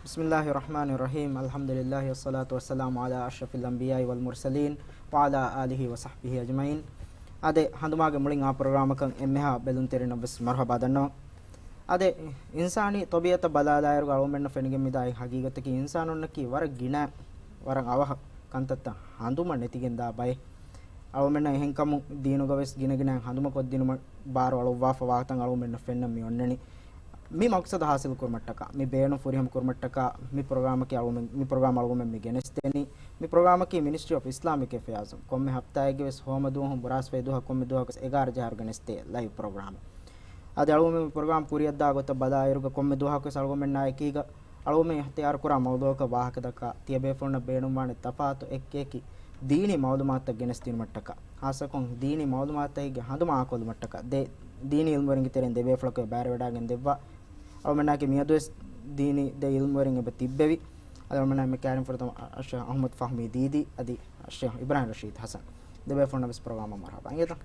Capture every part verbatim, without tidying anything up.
بسم الله الرحمن الرحيم. الحمد لله والصلاة والسلام على أشرف الأنبياء والمرسلين وعلى آله وصحبه أجمعين. އާދެ، ހަނދުމާގެ މުޅިން އާ ޕްރޮގްރާމަކަށް އެންމެހާ ބެލުންތެރިންނަށް ވެސް މަރުޙަބާ ދަންނަވަން. އާދެ، އިންސާނީ ޠަބީޢަތަށް ބަލާލާއިރުގަ އަޅުގަނޑުމެންނަށް ފެނިގެން މިދާ އެއް ޙަޤީޤަތަކީ އިންސާނުންނަކީ ވަރަށް ގިނަ، ވަރަށް އަވަހަށް ކަންތައްތައް ހަނދުމަ ނެތިގެންދާ ބައެއް. އަޅުގަނޑުމެންނަށް އެހެންކަމުން ދީނުގަ ވެސް ގިނަގިނައިން ހަނދުމަކޮށްދިނުމަށް ބާރު އަޅުއްވާފަ ވާތަން އަޅުގަނޑުމެންނަށް ފެންނަން މި އޮންނަނީ. މި މަޤްޞަދު ޙާޞިލު ކުރުމަށްޓަކާ، މި ބޭނުން ފުރިހަމަ ކުރުމަށްޓަކާ، މި ޕްރޮގްރާމަކީ އަޅުގަނޑުމެން، މި ޕްރޮގްރާމް އަޅުގަނޑުމެން މި ގެނެސްދޭނީ. މި ޕްރޮގްރާމަކީ މިނިސްޓްރީ އޮފް އިސްލާމިކް އެފެއާޒުން ކޮންމެ ހަފްތާއެއްގެ ވެސް ހޯމަ ދުވަހުން ބުރާސްފައި ދުވަހަށް ކޮންމެ ދުވަހަކު ވެސް އެގާރަ ޖަހާއިރު ގެނެސްދޭ ލައިވް ޕްރޮގްރާމް. އަދި އަޅުގަނޑުމެން މި ޕްރޮގްރާމް ކުރިއަށްދާ ގޮތަށް ބަލާއިރުގަ ކޮންމެ ދުވަހަކު ވެސް އަޅުގަނޑުމެންނާ އެކީގަ އަޅުގަނޑުމެން އިހްތިޔާރުކުރާ މައުޟޫއަކަށް ވާހަކަދައްކާ ތިޔަބޭފުޅުންނަށް ބޭނުންވާނެ ތަފާތު އެކިއެކި ދީނީ މަޢުލޫމާތުތައް ގެނެސްދިނުމަށްޓަކާ، ޚާއްޞަކޮށް ދީނީ މަޢުލޫމާތުތަކެއްގެ ހަނދުމަ އާކޮށްލުމަށްޓަކާ، ދެ ދީނީ ޢިލްމުވެރިންގެ ތެރެއިން ދެބޭފުޅަކު ބައިވެވަޑައިގެން ދެއްވާ. އަޅުގަނޑުމެންނާއެކީ މިއަދުވެސް ދީނީ ދެ ޢިލްމުވެރިން އެބަ ތިއްބެވި. އަދި އަޅުގަނޑުމެންނާ އެންމެ ކައިރިން ފުރަތަމަ އަށް ޝޭޚް އަޙްމަދު ފަހްމީ ދީދީ އަދި އަށް ޝޭޚް އިބްރާހިމް ރަޝީދު ޙަސަން ދެބޭފުޅުންނަށް ވެސް ޕްރޮގްރާމަށް މަރުޙަބާ އިނގޭތަ؟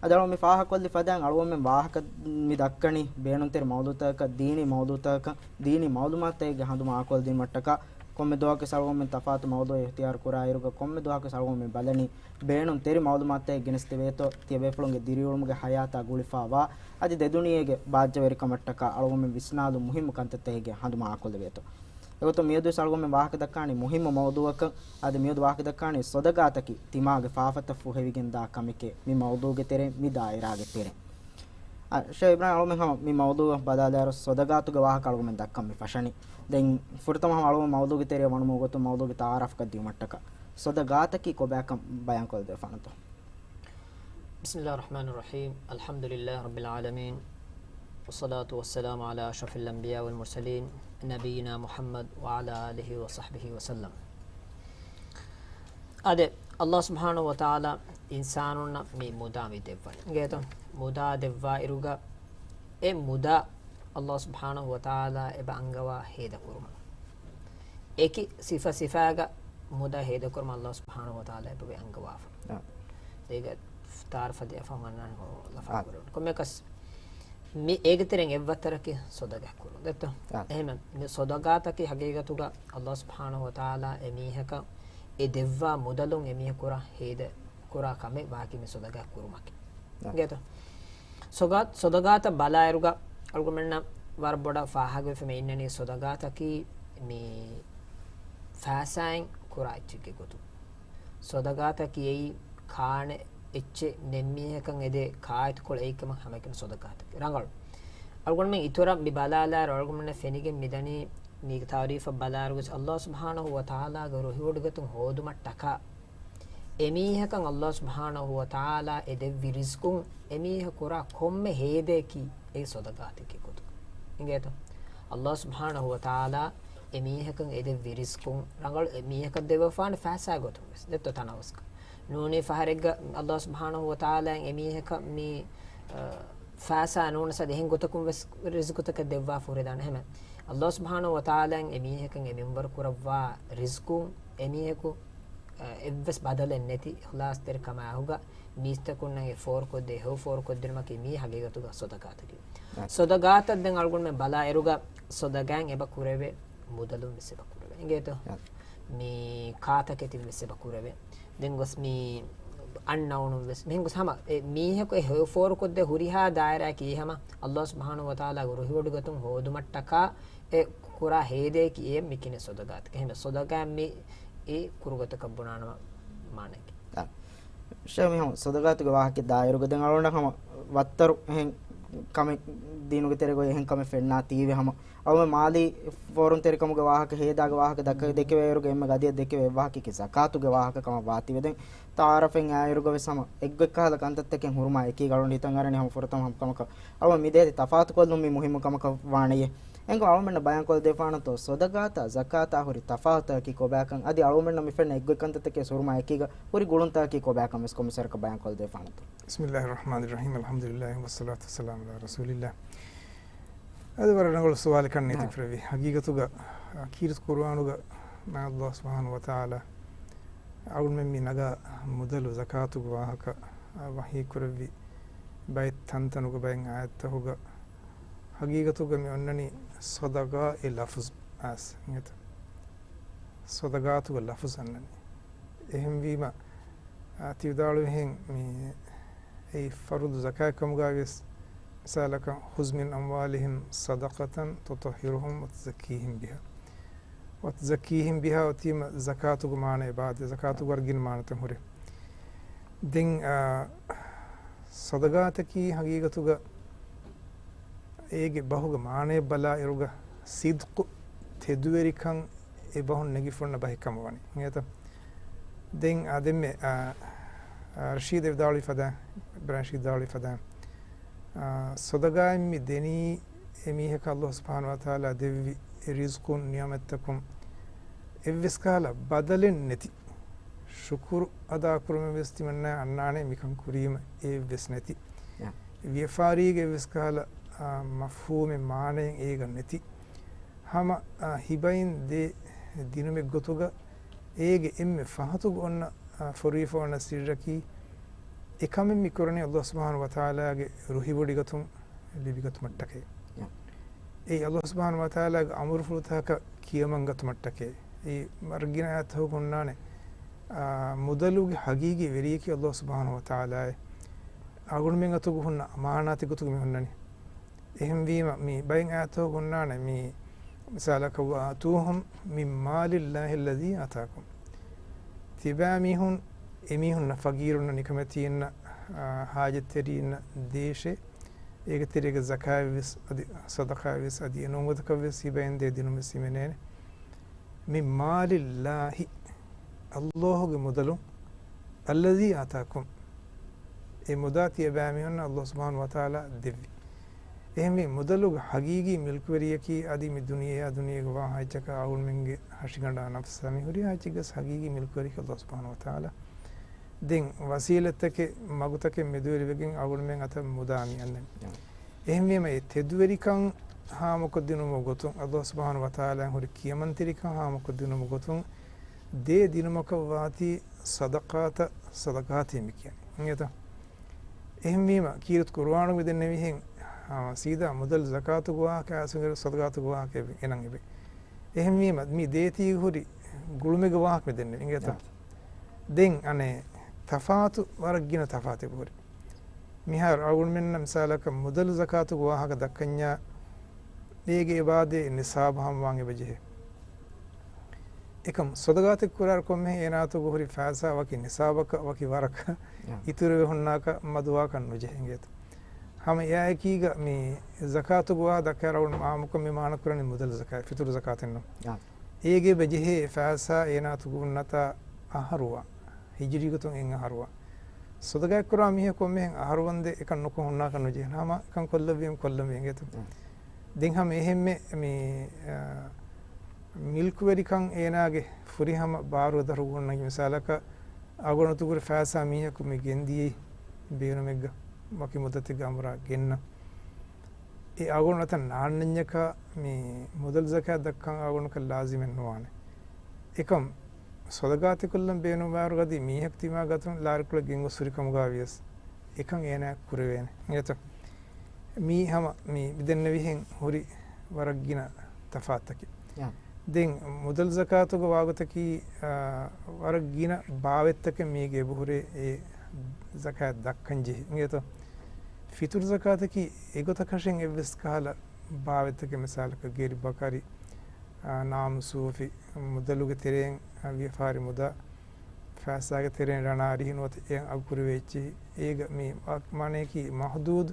އަދި އަޅުގަނޑު މި ފާހަގަކޮށްލި ފަދައިން އަޅުގަނޑުމެން ވާހަކަ މި ދައްކަނީ ބޭނުންތެރި މައުޟޫއަކަށް، ދީނީ މައުޟޫއަކަށް، ދީނީ މަޢުލޫމާތުތަކެއްގެ ހަނދުމަ އާކޮށްދިނުމަށްޓަކާ. ކޮންމެ ދުވަހަކުވެސް އަޅުގަނޑުމެން ތަފާތު މައުޟޫއެއް އިހްތިޔާރު ކުރާއިރުގަ ކޮންމެ ދުވަހަކުވެސް އަޅުގަނޑުމެން ބަލަނީ ބޭނުންތެރި މަޢުލޫމާތުތަކެއް ގެނެސްދެވޭތޯ، ތިޔަބޭފުޅުންގެ ދިރިއުޅުމުގެ ޙަޔާތާ ގުޅިފަވާ، އަދި ދެދުނިޔޭގެ ބާއްޖަވެރިކަމަށްޓަކާ އަޅުގަނޑުމެން ވިސްނާލުން މުހިއްމު ކަންތައްތަކެއްގެ ހަނދުމަ އާކޮށްލެވޭތޯ. އެގޮތުން މިއަދުވެސް އަޅުގަނޑުމެން ވާހަކަ ދައްކާނީ މުހިއްމު މައުޟޫއަކަށް. އަދި މިއަދު ވާހަކަ ދައްކާނީ ޞަދަޤާތަކީ ތިމާގެ ފާފަތައް ފުހެވިގެންދާ ކަމެކޭ، މި މައުޟޫގެ ތެރެއިން، މި ދާއިރާގެ ތެރެއިން. އަ، ޝޭޚް އިބްރާހިމް އަޅުމެން ހަމަ މި މައުޟޫއަށް ބަލާލާއިރު ޞަދަޤާތުގެ ވާހަކަ އަޅުގަނޑުމެން ދައްކަން މި ފަށަނީ. ދެން ފުރަތަމަ ހަމަ އަޅުގަނޑު މައުޟޫގެ ތެރެއަށް ވަނުމުގެ ގޮތުން މައުޟޫގެ ތަޢާރަފްކަން ދިއުމަށްޓަކާ. ޞަދަޤާތަކީ ކޮބާކަން ބަޔާންކޮށްދެވިފާނަތޯ؟ بسم الله الرحمن الرحيم. الحمد لله رب العالمين. والصلاة والسلام على أشرف الأنبياء والمرسلين نبينا محمد وعلى آله وصحبه وسلم. އާދެ، ﷲ ސުބްޙާނަހޫ ވަތަޢާލާ އިންސާނުންނަށް މި މުދާ މި ދެއްވަނީ. އިނގޭތޯ؟ މުދާ ދެއްވާއިރުގަ އެ މުދާ ﷲ ސުބްޙާނަހޫ ވަތަޢާލާ އެބަ އަންގަވާ ހޭދަކުރުމަށް. އެކި ސިފަ ސިފައިގަ މުދާ ހޭދަކުރުމަށް ﷲ ސުބްޙާނަހޫ ވަތަޢާލާ އެބަ އަންގަވާފަ. އާ. ދޭގަ ތާރަފަ ދެއަފަ ހަނގަންނާނެ ލަފާ އާ. ކުރެވުނު. ކޮންމެއަކަސް މި އޭގެ ތެރެއިން އެއްވައްތަރަކީ ޞަދަޤާތް ކުރުން. ދެއްތޯ؟ އާ. އެހެން މި ޞަދަޤާތަކީ ޙަޤީޤަތުގަ ﷲ ސުބްޙާނަހޫ ވަތަޢާލާ އެމީހަކަށް އެ ދެއްވާ މުދަލުން އެމީހަކު ކުރާ ހޭދަ ކުރާ ކަމެއް ވާކީ މި ޞަދަޤާތް ކުރުމަކީ. އާ. އިނގޭތޯ؟ ޞަދަޤާތް، ޞަދަޤާތަށް ބަލާއިރުގަ އަޅުގަނޑުމެންނަށް ވަރަށް ބޮޑަށް ފާހަގަވެފަ މި އިންނަނީ ޞަދަޤާތަކީ މި ފައިސާއިން ކުރާ އެއްޗެއްގެ ގޮތުން. ޞަދަޤާތަކީ އެއީ ކާނެ އެއްޗެއް ނެތް މީހަކަށް އެދޭ ކާއެތުކޮޅެއް އެއީ ކަމަށް ހަމައެކަނި ޞަދަޤާތަކީ. ރަނގަޅު. އަޅުގަނޑުމެން އިތުރަށް މި ބަލާލާއިރު އަޅުގަނޑުމެންނަށް ފެނިގެން މިދަނީ މީގެ ތަޢުރީފަށް ބަލާއިރު ވެސް ﷲ ސުބްޙާނަހޫ ވަތަޢާލާގެ ރުހިވޮޑިގަތުން ހޯދުމަށްޓަކާ އެމީހަކަށް ﷲ ސުބްޙާނަހޫ ވަތަޢާލާ އެ ދެއްވި ރިޒްޤުން އެމީހަކު ކުރާ ކޮންމެ ހޭދައަކީ އެއީ ޞަދަޤާތެއްގެ ގޮތުން. އިނގޭތޯ؟ ﷲ ސުބްޙާނަހޫ ވަތަޢާލާ އެމީހަކަށް އެ ދެއްވި ރިޒްޤުން ރަނގަޅު އެމީހަކަށް ދެއްވާފާނެ ފައިސާ ގޮތުން ވެސް. ދެއްތޯ ތަނަވަސްކަން. ނޫނީ ފަހަރެއްގަ ﷲ ސުބްޙާނަހޫ ވަތަޢާލާ އެމީހަކަށް މި، އަ، ފައިސާ ނޫނަސް އަދި އެހެން ގޮތަކުން ވެސް ރިޒްޤުތަކެއް ދެއްވާފަ ހުރެދާނެ. އެހެން ﷲ ސުބްޙާނަހޫ ވަތަޢާލާ އެމީހަކަށް އެ މިންވަރު ކުރައްވާ ރިޒްޤުން އެމީހަކު އެއްވެސް ބަދަލެއް ނެތި އިޚްލާޞްތެރިކަމާއެކުގަ މީސްތަކުންނަށް އެ ފޯރުކޮށްދޭ، ހެޔޮ ފޯރުކޮށްދިނުމަކީ މީ ޙަޤީޤަތުގަ ޞަދަޤާތަކީ. އަ. ޞަދަޤާތަށް ދެން އަޅުގަނޑުމެން ބަލާއިރުގަ ޞަދަޤާތް އެބަ ކުރެވޭ، މުދަލުން ވެސް އެބަ ކުރެވޭ. އިނގޭތޯ؟ އަ. މި ކާތަކެތިން ވެސް އެބަ ކުރެވޭ. ދެން ގޮސް މި އަންނައުނުން ވެސް މިހެން ގޮސް ހަމަ އެ މީހަކު އެ ހެޔޮ ފޯރުކޮށްދޭ ހުރިހާ ދާއިރާއަކީ ހަމަ ﷲ ސުބްޙާނަހޫ ވަތަޢާލާގެ ރުހިވޮޑިގަތުން ހޯދުމަށްޓަކާ އެ ކުރާ ހޭދައަކީ އެ މި ކިނެ ޞަދަޤާތަކީ. އެހެން ޞަދަޤާތް މި އެ ކުރު ގޮތަކަށް ބުނާނަމަ މާނައެކޭ. އާ. ޝޭޚް މި ހަމަ ޞަދަޤާތުގެ ވާހަކަ ދާއިރުގަ ދެން އަޅުގަނޑަށް ހަމަ ވައްތަރު އެހެން ކަމެއް ދީނުގެ ތެރޭގަ އޮތް އެހެން ކަމެއް ފެންނާތީވެ ހަމަ އަޅުގަނޑު މާލީ ފޯރުންތެރިކަމުގެ ވާހަކަ ހޭދާގެ ވާހަކަ ދައްކަ، ދެކެވޭއިރުގަ އެންމެ ގަދަޔަށް ދެކެވޭ އެއް ވާހަކައަކީ ޒަކާތުގެ ވާހަކަ ކަމަށް ވާތީވެ ދެން ތަޢާރަފެއް އާއިރުގަ ވެސް ހަމަ އެއްގޮތް ކަހަލަ ކަންތައްތަކެއް ހުރުމާ އެކީ އަޅުގަނޑު ހިތަށް އަރަނީ ހަމަ ފުރަތަމަ ހަމަ ކަމަކަށް އަޅުގަނޑު މި ދޭތި ތަފާތުކޮށްލުން މި މުހިއްމު ކަމަކަށް ވާނެޔޭ. އެނގު އަޅުމެންނަށް ބަޔާންކޮށްދެފާނަތޯ، ޞަދަޤާތާ ޒަކާތާ ހުރި ތަފާތުތަކީ ކޮބާކަން، އަދި އަޅުމެންނަށް މި ފެންނަ އެއްގޮތް ކަންތައްތަކެއް ހުރުމާ އެކީގަ ހުރި ގުޅުންތަކަކީ ކޮބާކަން ވެސް ކޮންމެސް ވަރަކަށް ބަޔާންކޮށްދެފާނަތޯ. بسم الله الرحمن الرحيم. الحمد لله والصلاة والسلام على رسول الله. އަދި ވަރަށް ރަނގަޅު ސުވާލެއް ކަންނޭނގެ ނާ. ތި ފުރެވި. ޙަޤީޤަތުގަ، އަ، ކީރިތި ޤުރުއާނުގަ މާތް ﷲ ސުބްޙާނަހޫ ވަތަޢާލާ އަޅުމެން މި ނަގާ މުދަލު ޒަކާތުގެ ވާހަކަ، އަ، ވަޙީ ކުރެއްވި ބައެއް ތަންތަނުގަ ބައެއް އާޔަތްތަކުގަ ޙަޤީޤަތުގަ މި އޮންނަނީ ޞަދަޤާތް އެ ލަފުޒު. އާސް އިނގޭތަ؟ ޞަދަޤާތުގެ ލަފުޒު އަންނަނީ. އެހެންވީމަ، އާ، ތި ވިދާޅުވިހެން މި އެއީ ފަރުޟު ޒަކާތް ކަމުގައިވިޔަސް، މިސާލަކަށް، "خذ من أموالهم صدقة تطهرهم وتزكيهم بها." "وتزكيهم بها" އޮތީމަ ޒަކާތުގެ މާނަ އެބައާދޭ، ޒަކާތުގެ ވަރަށް ގިނަ މާނަތައް ހުރޭ. ދެން، އާ، ޞަދަޤާތަކީ ހަގީގަތުގަ އޭގެ ބަހުގެ މާނަޔަށް ބަލާ އިރުގަ ޞިދްޤު، ތެދުވެރިކަން އެ ބަހުން ނެގިފުންނަ ބަހެއް ކަމަށް ވަނީ. އިނގޭތަ؟ ދެން އާ ދެންމެ، އާ، އާ، ރަޝީދު ވިދާޅުވި ފަދަ، އިބްރާހިމް ރަޝީދު ވިދާޅުވި ފަދަ، އާ، ޞަދަޤާއިން މި ދެނީ އެ މީހަކަށް ﷲ ސުބްޙާނަހޫ ވަތަޢާލާ ދެއްވި ރިޒްޤުން ނިޢުމަތްތަކުން އެއްވެސް ކަހަލަ ބަދަލެއް ނެތި، ޝުކުރު އަދާކުރުމެއް ވެސް ތިމަންނަ އަންނާނެ މިކަން ކުރީމަ އެއްވެސް ނެތި. ޔާ. ވިޔަފާރީގެ އެއްވެސް ކަހަލަ، އާ، މަފްހޫމެއް މާނައެއް އޭގަ ނެތި. ހަމަ، އާ، ހިބައިން ދޭ ދިނުމެއް ގޮތުގަ އޭގެ އެންމެ ފަހަތުގަ އޮންނަ، އާ، ފޮރުވިފަ އޮންނަ ސިއްރަކީ އެކަމެއް މި ކުރަނީ ﷲ ސުބްޙާނަހޫ ވަތަޢާލާގެ ރުހިވޮޑިގަތުން ލިބިގަތުމަށްޓަކައި. ޔާ. އެއީ ﷲ ސުބްޙާނަހޫ ވަތަޢާލާގެ އަމުރުފުޅުތަކަކަށް ކިޔަމަންގަތުމަށްޓަކައި. އެއީ ވަރަށް ގިނަ އާޔަތްތަކުގަ ހުންނާނެ، އާ، މުދަލުގެ ހަގީގީ ވެރިޔަކީ ﷲ ސުބްޙާނަހޫ ވަތަޢާލާއޭ. އަޅުގަނޑުމެން އަތުގަ ހުންނަ އަމާނާތެއް ގޮތުގަ މި ހުންނަނީ. އެހެންވީމަ، މި ބައެއް އާޔަތްތަކުގަ ހުންނާނެ، މި މިސާލަކަށް، "وآتوهم من مال الله الذي آتاكم." ތިބާމީހުން، އެމީހުންނަށް، ފަގީރުންނަށް، ނިކަމެތީންނަށް، އާ، ހާޖަތްތެރީންނަށް ދޭށޭ، އޭގެ ތެރޭގަ ޒަކާތްވެސް އަދި ޞަދަޤާތްވެސް އަދި އެ ނޫން ގޮތަކަށްވެސް ހިބައިން ދޭ ދިނުމެއް ހިމެނޭނެ. "من مال الله." ﷲ ގެ މުދަލުން، "الذي آتاكم." އެ މުދާ ތިޔަބައިމީހުންނަށް ﷲ ސުބްޙާނަހޫ ވަތަޢާލާ ދެއްވި. އެހެންވީ، މުދަލުގެ ހަގީގީ މިލްކުވެރިޔަކީ އަދި މި ދުނިޔެއާ ދުނިޔޭގަ ވާ ހާއްޗަކާ އަޅުގަނޑުމެންގެ ހަށިގަނޑާ ނަފްސާ މި ހުރި ހާއްޗެއްގަސް ހަގީގީ މިލްކުވެރިޔަކީ ﷲ ސުބްޙާނަހޫ ވަތަޢާލާ. ދެން ވަސީލަތްތަކެއް، މަގުތަކެއް މެދުވެރިވެގެން އަޅުގަނޑުމެން އަތަށް މުދާ މި އަންނަނީ. އެހެންވީމަ، އެ ތެދުވެރިކަން ހާމަކޮށްދިނުމުގެ ގޮތުން، ﷲ ސުބްޙާނަހޫ ވަތަޢާލާ ހުރި ކިޔަމަންތެރިކަން ހާމަކޮށްދިނުމުގެ ގޮތުން، ދޭ ދިނުމަކަށް ވާތީ ޞަދަޤާތަށް، ޞަދަޤާތޭ މި ކިޔަނީ. އިނގޭތަ؟ އެހެންވީމަ، ކީރިތި ޤުރުއާނުގަ މި ދެންނެވިހެން، އާ، ސީދާ މުދަލު ޒަކާތުގެ ވާހަކަ އައިސް އިނގޭ ޞަދަޤާތުގެ ވާހަކަ އެބަ، އެނަން އެބަ. އެހެންވީމަ، މި ދޭތީ ހުރި ގުޅުމެއްގެ ވާހަކަ މި ދެންނެވި. އިނގޭތަ؟ ދެން އަނެއް ތަފާތު، ވަރަށް ގިނަ ތަފާތެއް ހުރި. މިހާރު އަޅުގަނޑުމެންނަށް މިސާލަކަށް މުދަލު ޒަކާތުގެ ވާހަކަ ދައްކަންޏާ، އޭގެ އެބައާދޭ ނިޞާބު ހަމަވާން އެބަޖެހޭ. އެކަމް ޞަދަޤާތެއް ކުރާއިރު ކޮންމެހެން އޭނާއަތުގަ ހުރި ފައިސާ ވަކި ނިޞާބަކަށް ވަކި ވަރަކަށް އިތުރުވެ ހުންނާކަށް މަދުވާކަށް ނުޖެހޭ އިނގޭތަ؟ ހަމަ އެއާއެކީގަ މި ޒަކާތުގެ ވާހަކަ ދައްކާއިރު އަޅުގަނޑު އާއްމުކޮށް މި މާނަ ކުރަނީ މުދަލު ޒަކާތް، ފިޠުރު ޒަކާތެއްނު. އާ. އޭގެ އެބަޖެހޭ ފައިސާ އޭނާއަތުގަ ހުންނަތާ އަހަރުވާ، ހިޖުރީ ގޮތުން އެއް އަހަރުވާ. ޞަދަޤާތް ކުރާ މީހަކު ކޮންމެހެން އަހަރުވަންދެން އެކަން ނުކޮށް ހުންނާކަށް ނުޖެހޭނެ. ހަމަ އެކަން ކޮށްލައްވީމަ ކޮށްލަންވީ އިނގޭތަ؟ އަ. ދެން ހަމަ އެހެންމެ މި، އަ، މިލްކުވެރިކަން އޭނާގެ ފުރިހަމަ ބާރުގެ ދަށުގަ ހުންނަ މިސާލަކަށް އަޅުގަނޑު އަތުގަ ހުރި ފައިސާ މީހަކު މި ގެންދިޔައީ ބޭނުމެއްގަ ވަކި މުއްދަތެއްގަ އަނބުރާ ގެންނަ. އެ އަޅުގަނޑު އަތަށް ނާންނަންޏަކާ މި މުދަލު ޒަކާތް ދައްކަން އަޅުގަނޑަކަށް ލާޒިމެއް ނުވާނެ. އެކަމް ޞަދަޤާތެއް ކޮށްލަން ބޭނުންވާއިރު އަދި މީހަކު ތިމާ ގަތުން ލާރިކޮޅެއް ގެންގޮސް ހުރި ކަމުގަ ވިޔަސް އެކަން އޭނާ ކުރެވޭނެ. އިނގޭތަ؟ މީ ހަމަ މި މިދެންނެވިހެން ހުރި ވަރަށް ގިނަ ތަފާތުތަކެއް. ޔާ. ދެން މުދަލު ޒަކާތުގެ ވާގޮތަކީ، އާ، ވަރަށް ގިނަ ބާވަތްތަކެއް މީގެ އެބަހުރޭ އެ ޒަކާތް ދައްކަން ޖެހި. އިނގޭތޯ؟ ފިޠުރު ޒަކާތަކީ އެގޮތަކަށެއް އެއްވެސް ކަހަލަ ބާވަތްތަކެއް މިސާލަކަށް ގެރި ބަކަރި، އާ، ނާމު ސޫފި މުދަލުގެ ތެރެއިން، އާ، ވިޔަފާރި މުދާ ފައިސާގެ ތެރެއިން ރަނާ އަރިހި ނުވަތަ އެއަށް އަގު ކުރެވޭ އެއްޗެހި. އޭގަ މި މާ-، މާނަޔަކީ މަޙްދޫދު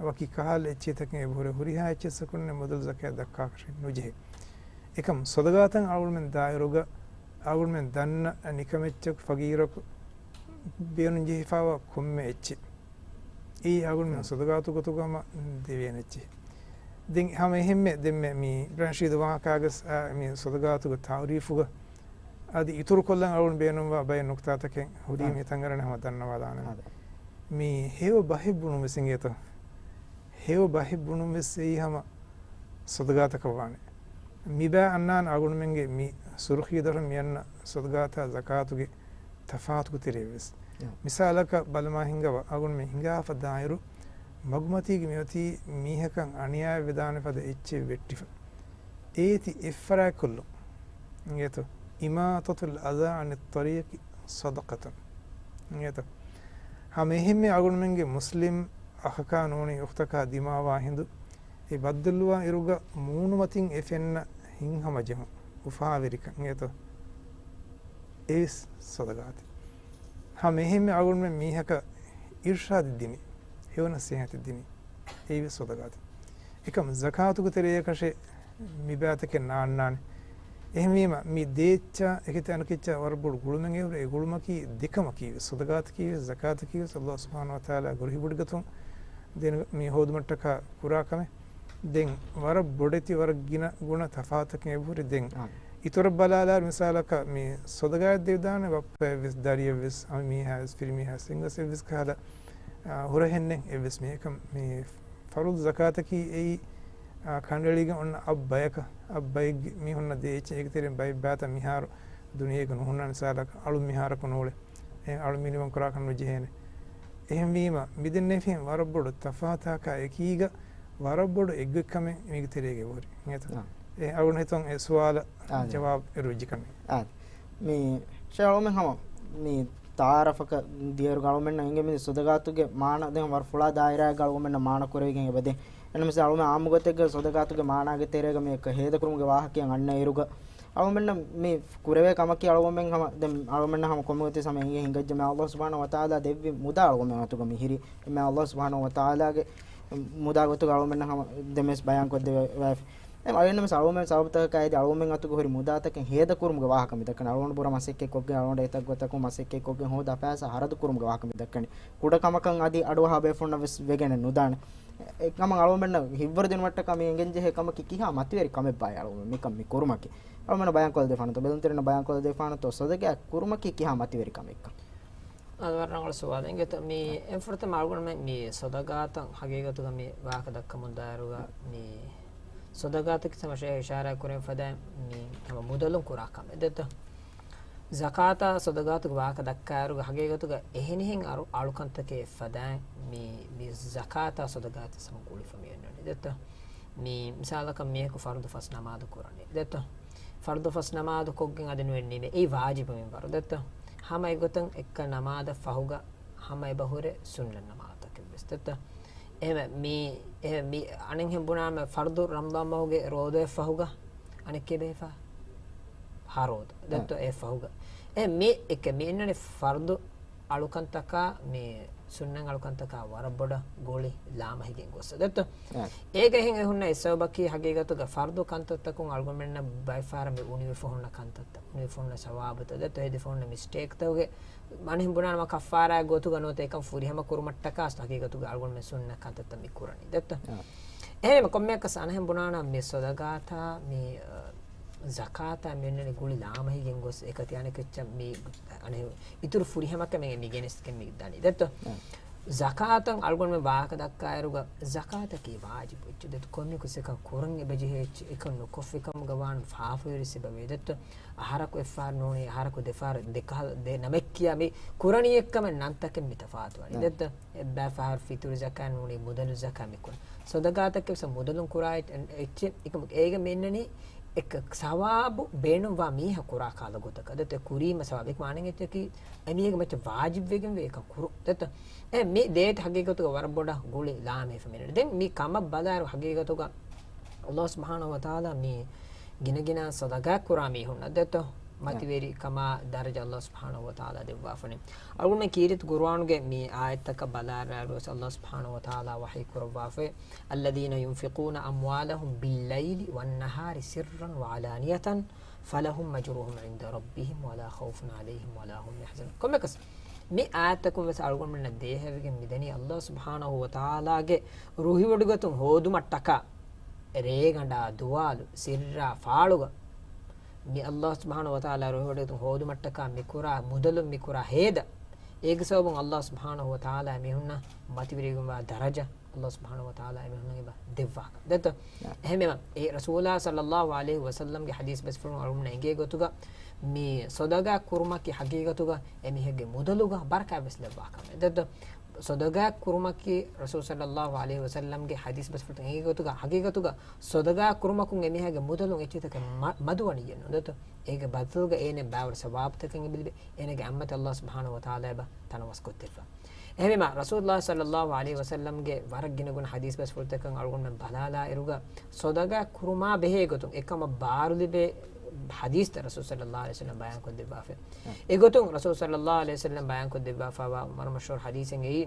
ވަކި ކަހަލަ އެއްޗެހިތަކެއް އެބަހުރޭ. ހުރިހާ އެއްޗެއްސަކުންނެ މުދަލު ޒަކާތް ދައްކާކަށެއް ނުޖެހޭ. އެކަމް ޞަދަޤާތަށް އަޅުގަނޑުމެން ދާއިރުގަ އަޅުގަނޑުމެން ދަންނަ ނިކަމެއްޗަކު ފަގީރަކު ބޭނުން ޖެހިފައިވާ ކޮންމެ އެއްޗެއް އެއީ އަޅުގަނޑުމެން ޞަދަޤާތު ގޮތުގަ ހަމަ ދެވޭނެ އެއްޗެއް. ދެން ހަމަ އެހެންމެ ދެންމެ މި ރަޝީދު ވާހަކާގަސް، އާ، މި ޞަދަޤާތުގެ ތަޢުރީފުގަ އަދި އިތުރުކޮށްލަން އަޅުގަނޑު ބޭނުންވާ ބައެއް ނުކުތާތަކެއް ހުރީ މި ތަންގަރަނެ ހަމަ ދަންނަވާލާނެ. މި ހެޔޮ ބަހެއް ބުނުން ވެސް އިނގޭތޯ؟ ހެޔޮ ބަހެއް ބުނުން ވެސް އެއީ ހަމަ ޞަދަޤާތަކަށް ވާނެ. މިބައި އަންނާނެ އަޅުގަނޑުމެންގެ މި ސުރުޚީ ދަށުން މި އަންނަ ޞަދަޤާތާ ޒަކާތުގެ ތަފާތުގެ ތެރެއަށް ވެސް. މިސާލަކަށް ބަލަމާ ހިނގަވާ، އަޅުގަނޑުމެން ހިނގާފަ ދާއިރު، މަގުމަތީގެ މިއޮތީ މީހަކަށް އަނިޔާވެ ދާނެ ފަދަ އެއްޗެއް ވެއްޓިފަ. އޭތި އެއްފަރާތްކޮށްލުން އިނގޭތޯ؟ إماطة الأذى عن الطريق صدقة އިނގޭތޯ؟ ހަމަ އެހެންމެ އަޅުގަނޑުމެންގެ މުސްލިމް އަޚަކާ ނޫނީ އުޚްތަކާ ދިމާވާ ހިނދު، އެ ބައްދަލުވާ އިރުގަ މޫނުމަތިން އެ ފެންނަ ހިތްހަމަޖެހުން، އުފާވެރިކަން އިނގޭތޯ؟ އެވެސް ޞަދަޤާތެއް. ހަމަ އެހެންމެ އަޅުގަނޑުމެން މީހަކަށް އިރްޝާދެއް ދިނީ، ހެޔޮ ނަޞޭޙަތެއް ދިނީ، އެއީވެސް ޞަދަޤާތެއް. އެކަމް ޒަކާތުގެ ތެރެއަކަށެއް މި ބައިތަކެއް ނާންނާނެ. އެހެންވީމަ، މި ދޭއްޗާ އެކިތައް އަނެކިއްޗާ ވަރަށް ބޮޑު ގުޅުމެއް އެބަހުރި. އެ ގުޅުމަކީ ދެކަމަކީވެސް، ޞަދަޤާތަކީވެސް، ޒަކާތަކީވެސް، ﷲ ސުބްޙާނަހޫ ވަތަޢާލާ ރުހިވޮޑިގަތުން ދޭން މި ހޯދުމަށްޓަކާ ކުރާ ކަމެއް. ދެން ވަރަށް ބޮޑެތި، ވަރަށް ގިނަ ގުނަ ތަފާތަކެއް އެބަހުރި. ދެން އާ. އިތުރަށް ބަލާލާއިރު މިސާލަކަށް މި ޞަދަޤާތް ދެވިދާނެ ބައްޕައެއްވެސް، ދަރިއެއްވެސް، އަން މީހާވެސް، ފިރިމީހާވެސް، އެންގަސް އެއްވެސް ކަހަލަ، އާ، ހުރަހެއްނެއް އެއްވެސް މީހަކަށް މި ފަރުޟު ޒަކާތަކީ އެއީ، އާ، ކަނޑައެޅިގެން އޮންނަ އަށް ބަޔަކަށް، އަށް ބައެއްގެ މީހުންނަށް ދޭ އެއްޗެއް. އޭގެ ތެރެއިން ބައެއް ބައިތައް މިހާރު ދުނިޔޭގަ ނުހުންނަ މިސާލަކަށް އަޅު މިހާރަކު ނޫޅޭ. އެ އަޅު މިނިވަން ކުރާކަށް ނުޖެހޭނެ. އެހެންވީމަ، މިދެންނެވި ވަރަށް ބޮޑު ތަފާތާކާ އެކީގަ ވަރަށް ބޮޑު އެއްގޮތްކަމެއް މީގެ ތެރޭގަ އެބަހުރި. އިނގޭތަ؟ އާ. އެ އަޅުގަނޑު ހިތުން އެ ސުވާލަށް އާ، ޖަވާބު އެރުވިއްޖެ ކަމެއް. އާ. މި ޝޭޚް އަޅުމެން ހަމަ މި ތަޢާރަފަކަށް ދިޔައިރު އަޅުމެންނަށް އެނގޭ މި ޞަދަޤާތުގެ މާނަ ދެން ވަރަށް ފުޅާ ދާއިރާއެއްގަ އަޅުމެންނަށް މާނަ ކުރެވިގެން އެބަދޭ. އެންމެސް އަޅުމެން އާއްމު ގޮތެއްގަ ޞަދަޤާތުގެ މާނާގެ ތެރޭގަ މިއަކަށް ހޭދަކުރުމުގެ ވާހަކައެއް އަންނަ އިރުގަ އަޅުމެންނަށް މި ކުރެވޭ ކަމަކީ އަޅުގަނޑުމެން ހަމަ، ދެން އަޅުގަނޑުމެންނަށް ހަމަ ކޮންމެ ގޮތެއް ހަމަ އެނގޭ ހިނގައްޖެ މި ﷲ ސުބްޙާނަހޫ ވަތަޢާލާ ދެއްވި މުދާ އަޅުގަނޑުމެން އަތުގަ މިހިރީ. މި ﷲ ސުބްޙާނަހޫ ވަތަޢާލާގެ މުދާ ގޮތުގަ އަޅުގަނޑުމެންނަށް ހަމަ ދެންވެސް ބަޔާން ކޮށްދެވޭ. އެހެން އަޅުގަނޑުމެން ސަބަބުތަކަކާ އެދި އަޅުގަނޑުމެން އަތުގަ ހުރި މުދާތަކެއް ހޭދަކުރުމުގެ ވާހަކަ މިދައްކަނީ. އަޅުގަނޑު ބުރަ މަސައްކަތްކޮށްގެން، އަޅުގަނޑު އެތައް ގޮތަކުން މަސައްކަތްކޮށްގެން ހޯދާ ފައިސާ ހަރަދު ކުރުމުގެ ވާހަކަ މިދައްކަނީ. ކުޑަ ކަމަކަށް އަދި އަޑުއަހާ ބޭފުޅުންނަށް ވެސް ވެގެނެއް ނުދާނެ. އެކަމަށް އަޅުގަނޑުމެންނަށް ހިތްވަރު ދިނުމަށްޓަކާ މި އެނގެންޖެހޭ ކަމަކީ ކިހާ މަތިވެރި ކަމެއްބާ އަޅުގަނޑުމެން މިކަން މި ކުރުމަކީ. އަޅުގަނޑުމެން ބަޔާންކޮށްދެފާނަތޯ، ބެލުންތެރިންނަށް ބަޔާންކޮށްދެފާނަތޯ، ޞަދަޤާތް ކުރުމަކީ ކިހާ މަތިވެރި ކަމެއްކަން. އަދި ވަރަށް ރަނގަޅު ސުވާލެއް. އިނގޭތޯ މި އެންފުރަތަމަ އަޅުގަނޑުމެން މި ޞަދަޤާތަށް ހަގީގަތުގަ މި ވާހަކަ ދައްކަމުންދާއިރުގަ މި ޞަދަޤާތަކީ ހަމަ ޝޭޚް އިޝާރާތް ކުރެވެން ފަދައިން މި ހަމަ މުދަލުން ކުރާ ކަމެއް ދެއްތޯ. ޒަކާތާ ޞަދަޤާތުގެ ވާހަކަ ދައްކާއިރުގަ ހަގީގަތުގަ އެހެނިހެން އަޅު، އަޅުކަންތަކެއް ފަދައިން މި، މި ޒަކާތާ ޞަދަޤާތަށް ހަމަ ގުޅިފަ މި އޮންނަނީ ދެއްތޯ. މި މިސާލަކަށް މީހަކު ފަރުޟު ފަސް ނަމާދު ކުރަނީ ދެއްތޯ. ފަރުޟު ފަސް ނަމާދު ކޮށްގެން އަދި ނުވެ ނިމޭ. އެއީ ވާޖިބު މިންވަރު ދެއްތޯ. ހަމަ އެގޮތަށް އެއްކަ ނަމާދަށް ފަހުގަ ހަމަ އެބަހުރެ ސުންނަ ނަމާދުތަކެއްވެސް ދެއްތޯ. އެހެން މި، އެހެން މި އަނެއްހެން ބުނާމެ ފަރުޟު ރަމަޟާން މަހުގެ ރޯދައެއް ފަހުގަ އަނެއްކޭ ބޭފާ ހަ ރޯދަ ދެއްތޯ އެއް ފަހުގަ. އެ މި އެކެ މި އިންނަނީ ފަރުޟު އަޅުކަންތަކާ މި ސުންނަ އަޅުކަންތަކާ ވަރަށް ބޮޑަށް ގުޅި ލާމަހިގެން ގޮސް ދެއްތޯ. އެ. އޭގަ ހިނގެ ހުންނަ އެއް ސަބަބަކީ ހަގީގަތުގަ ފަރުޟު ކަންތައްތަކުން އަޅުގަނޑުމެންނަށް ބައެއް ފަހަރަށް މި އުނިވެފަ ހުންނަ ކަންތައްތައް، އުނިވެފަ ހުންނަ ސަވާބުތައް ދެއްތޯ، ހެދިފަ ހުންނަ މިސްޓޭކްތަކުގެ އަނެއްހެން ބުނާނަމަ ކައްފާރާއެއް ގޮތުގަ ނުވަތަ އެކަން ފުރިހަމަ ކުރުމަށްޓަކާ ހަގީގަތުގަ އަޅުގަނޑުމެން ސުންނަ ކަންތައްތައް މި ކުރަނީ ދެއްތޯ. އެހެން ކޮންމެއަކަސް އަނެއްހެން ބުނާނަމަ މި ޞަދަޤާތާ މި، އަ، ޒަކާތާ މި އޮންނަނީ ގުޅި ލާމަހިގެން ގޮސް އެކަތި އަނެކެއްޗަށް މި އަނެއް އިތުރު ފުރިހަމަކަމެއް މި ގެނެސްގެން މި ދަނީ ދެއްތޯ. ޒަކާތަށް އަޅުގަނޑުމެން ވާހަކަ ދައްކާއިރުގަ ޒަކާތަކީ ވާޖިބު އެއްޗެއް ދެއްތޯ. ކޮންމެއަކުސް އެކަން ކުރަން އެބަޖެހޭ އެއްޗެއް. އެކަން ނުކޮށްފިކަމުގަ ވާން ފާފަވެރިސް އެބަވޭ ދެއްތޯ. އަހަރަކު އެއްފަހަރު ނޫނީ އަހަރަކު ދެފަހަރު ދެކަހަލަ ދެ ނަމެއް ކިޔާ މި ކުރަނީ އެއްކަމެއް ނަންތަކެއް މި ތަފާތުވަނީ ދެއްތޯ. އެއްބައި ފަހަރު ފިތުރު ޒަކާތް ނޫނީ މުދަލު ޒަކާތް މި ކުރަން. ޞަދަޤާތަކެއް ވެސް މުދަލުން ކުރާ އެއްޗެއް. އެކަމަކު އޭގަ މި އިންނަނީ އެއްކަ ސަވާބު ބޭނުންވާ މީހަކު ކުރާ ކަހަލަ ގޮތަކަށް. ދެއްތޯ ކުރީމަ ސަވާބު. އެކަމަ އަނެއް އެއްޗަކީ އެމީހެއްގެ މައްޗަށް ވާޖިބުވެގެންވޭ އެކަން ކުރުން. ދެއްތޯ އެ މި ދޭތި ހަގީގަތުގަ ވަރަށް ބޮޑަށް ގުޅި ލާމެހިފަ މި އިންނަނީ. ދެން މި ކަމަށް ބަލާއިރު ހަގީގަތުގަ ﷲ ސުބްޙާނަހޫ ވަތަޢާލާ މި ގިނަގިނަ ޞަދަޤާތް ކުރާ މީހުންނަށް ދެއްތޯ މަތިވެރި ކަމާ ދަރަޖަ ﷲ ސުބްޙާނަހޫ ވަތަޢާލާ ދެއްވާފަނި. އަޅުގަނޑުމެން ކީރިތި ޤުރުއާނުގެ މި އާޔަތްތަކަށް ބަލާއިރު ﷲ ސުބްޙާނަހޫ ވަތަޢާލާ ވަޙީ ކުރައްވާފައި، الذين ينفقون أموالهم بالليل والنهار سرا وعلانية فلهم أجرهم عند ربهم ولا خوف عليهم ولا هم يحزنون. ކޮންމެއަކަސް މި އާޔަތްތަކުން ވެސް އަޅުގަނޑުމެންނަށް ދޭހަވެގެން މިދަނީ ﷲ ސުބްޙާނަހޫ ވަތަޢާލާގެ ރުހިވޮޑިގަތުން ހޯދުމަށްޓަކާ ރޭގަނޑާ ދުވާލު، ސިއްރާ ފާޅުގަ މި ﷲ ސުބްޙާނަހޫ ވަތަޢާލާ ރުހިވޮޑިގަތުން ހޯދުމަށްޓަކާ މިކުރާ މުދަލުން މިކުރާ ހޭދަ، އޭގެ ސަބަބުން ﷲ ސުބްޙާނަހޫ ވަތަޢާލާ މީހުންނަށް މަތިވެރިވެގެންވާ ދަރަޖަ ﷲ ސުބްޙާނަހޫ ވަތަޢާލާ އެމީހުންނަށް އެބަ ދެއްވާކަން ދެއްތޯ. އެހެންވީމަ، އެ ރަސޫލާ ޞައްލައްލާހު ޢަލައިހި ވަސައްލަމްގެ ޙަދީޘް ބަސްފުޅުން އަޅުގަނޑުމެންނަށް އެނގޭ ގޮތުގަ، މި ޞަދަޤާތް ކުރުމަކީ ޙަޤީޤަތުގަ އެމީހެއްގެ މުދަލުގަ ބަރަކާތްވެސް ލައްވާ ކަމެއް ދެއްތޯ. ޞަދަޤާތް ކުރުމަކީ ރަސޫލު ޞައްލައްލާހު ޢަލައިހި ވަސައްލަމްގެ ޙަދީޘް ބަސްފުޅުތައް ހަގީގަތުގަ، ޙަގީގަތުގަ ޞަދަޤާތް ކުރުމަކުން އެމީހާގެ މުދަލުން އެއްޗިތަކެއް މަ-، މަދުވަނީއެއްނު. ދެއްތޯ؟ އޭގެ ބަދަލުގަ އޭނަ ބާވަރު ސަވާބުތަކެއް އެބަލިބޭ. އޭނަގެ އައްމަތަށް ﷲ ސުބްޙާނަހޫ ވަތަޢާލާ އެބަ ތަނަވަސްކޮށްދެއްވާ. އެހެންވީމާ، ރަސޫލުﷲ ޞައްލައްލާހު ޢަލައިހި ވަސައްލަމްގެ ވަރަށް ގިނަގުނަ ޙަދީޘް ބަސްފުޅުތަކަށް އަޅުގަނޑުމެން ބަލާލާ އިރުގަ، ޞަދަޤާތް ކުރުމާ ބެހޭ ގޮތުން އެކަމަށް ބާރުލިބޭ ޙަދީޘްތައް ރަސޫލު ޞައްލައްލާހު ޢަލައިހި ވަސައްލަމް ބަޔާންކޮށްދެއްވާފަ. އެގޮތުން ރަސޫލު ޞައްލައްލާހު ޢަލައިހި ވަސައްލަމް ބަޔާންކޮށްދެއްވާފައިވާ ވަރަށް މަޝްހޫރު ޙަދީޘެއް އެއީ،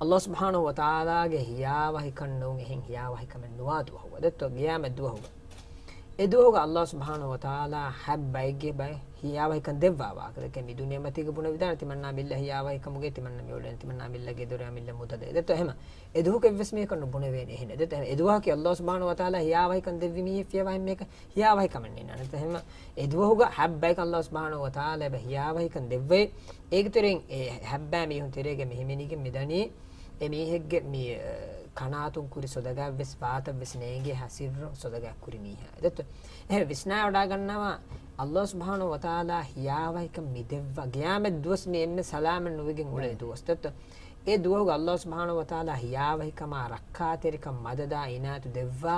ﷲ ސުބްޙާނަހޫ ވަތަޢާލާގެ ހިޔާވަހިކަން ނޫން އެހެން ހިޔާވަހިކަމެއް ނުވާ ދުވަހުގަ. ދެއްތޯ؟ ޤިޔާމަތް ދުވަހުގަ. އެ ދުވަހުގަ ﷲ ސުބްޙާނަހޫ ވަތަޢާލާ ހަތް ބައެއްގެ ބައެއް ހިޔާވަހިކަން ދެއްވާ ވާހަކަ. ދެއްކޭ މި ދުނިޔެމަތީގަ ބުނެވިދާނެ ތިމަންނާ މިއްލަ ހިޔާވަހިކަމުގެ، ތިމަންނަ މި އުޅެން، ތިމަންނާ މިއްލަ ގެދޮރެއް މިއްލަ މުދަލެއް. ދެއްތޯ؟ އެހެމަ އެ ދުވަހު އެއްވެސް މީހަކަށް ނުބުނެވޭނެ އެހެނެއް. ދެއްތޯ؟ އެ ދުވަހަކީ ﷲ ސުބްޙާނަހޫ ވަތަޢާލާ ހިޔާވަހިކަން ދެއްވި މީހެއް ފިޔަވާ އެންމެ ހިޔާވަހިކަމެއް ނިންނާނެ. ދެއްތޯ؟ އެހެމަ އެ ދުވަހުގަ ހަތް ބަޔަކަށް ﷲ ސުބްޙާނަހޫ ވަތަޢާލާ އެބަ ހިޔާވަހިކަން ދެއްވައި، އޭގެ ތެރެއިން އެ ހަތް ބައި މީހުން ތެރޭގަ މި ހިމެނިގެން މިދަނީ، އެ މީހެއްގެ މި، އަ، ކަނާތުން ކުރި ޞަދަޤާތްވެސް ވާތައްވެސް ނޭނގޭ ހާ ސިއްރުން ޞަދަޤާތް ކުރި މީހާ. ދެއްތޯ؟ އެހެން ވިސްނާވަޑާގަންނަވާ، ﷲ ސުބްޙާނަހޫ ވަތަޢާލާ ހިޔާވަހިކަން މި ދެއްވާ ޤިޔާމަތް ދުވަސް މި އެންމެ ސަލާމަތް ނުވެގެން އުޅޭ ދުވަސް. ދެއްތޯ؟ އެ ދުވަހުގަ ﷲ ސުބްޙާނަހޫ ވަތަޢާލާ ހިޔާވަހިކަމާ ރައްކާތެރިކަން މަދަދާ އިނާޔަތު ދެއްވާ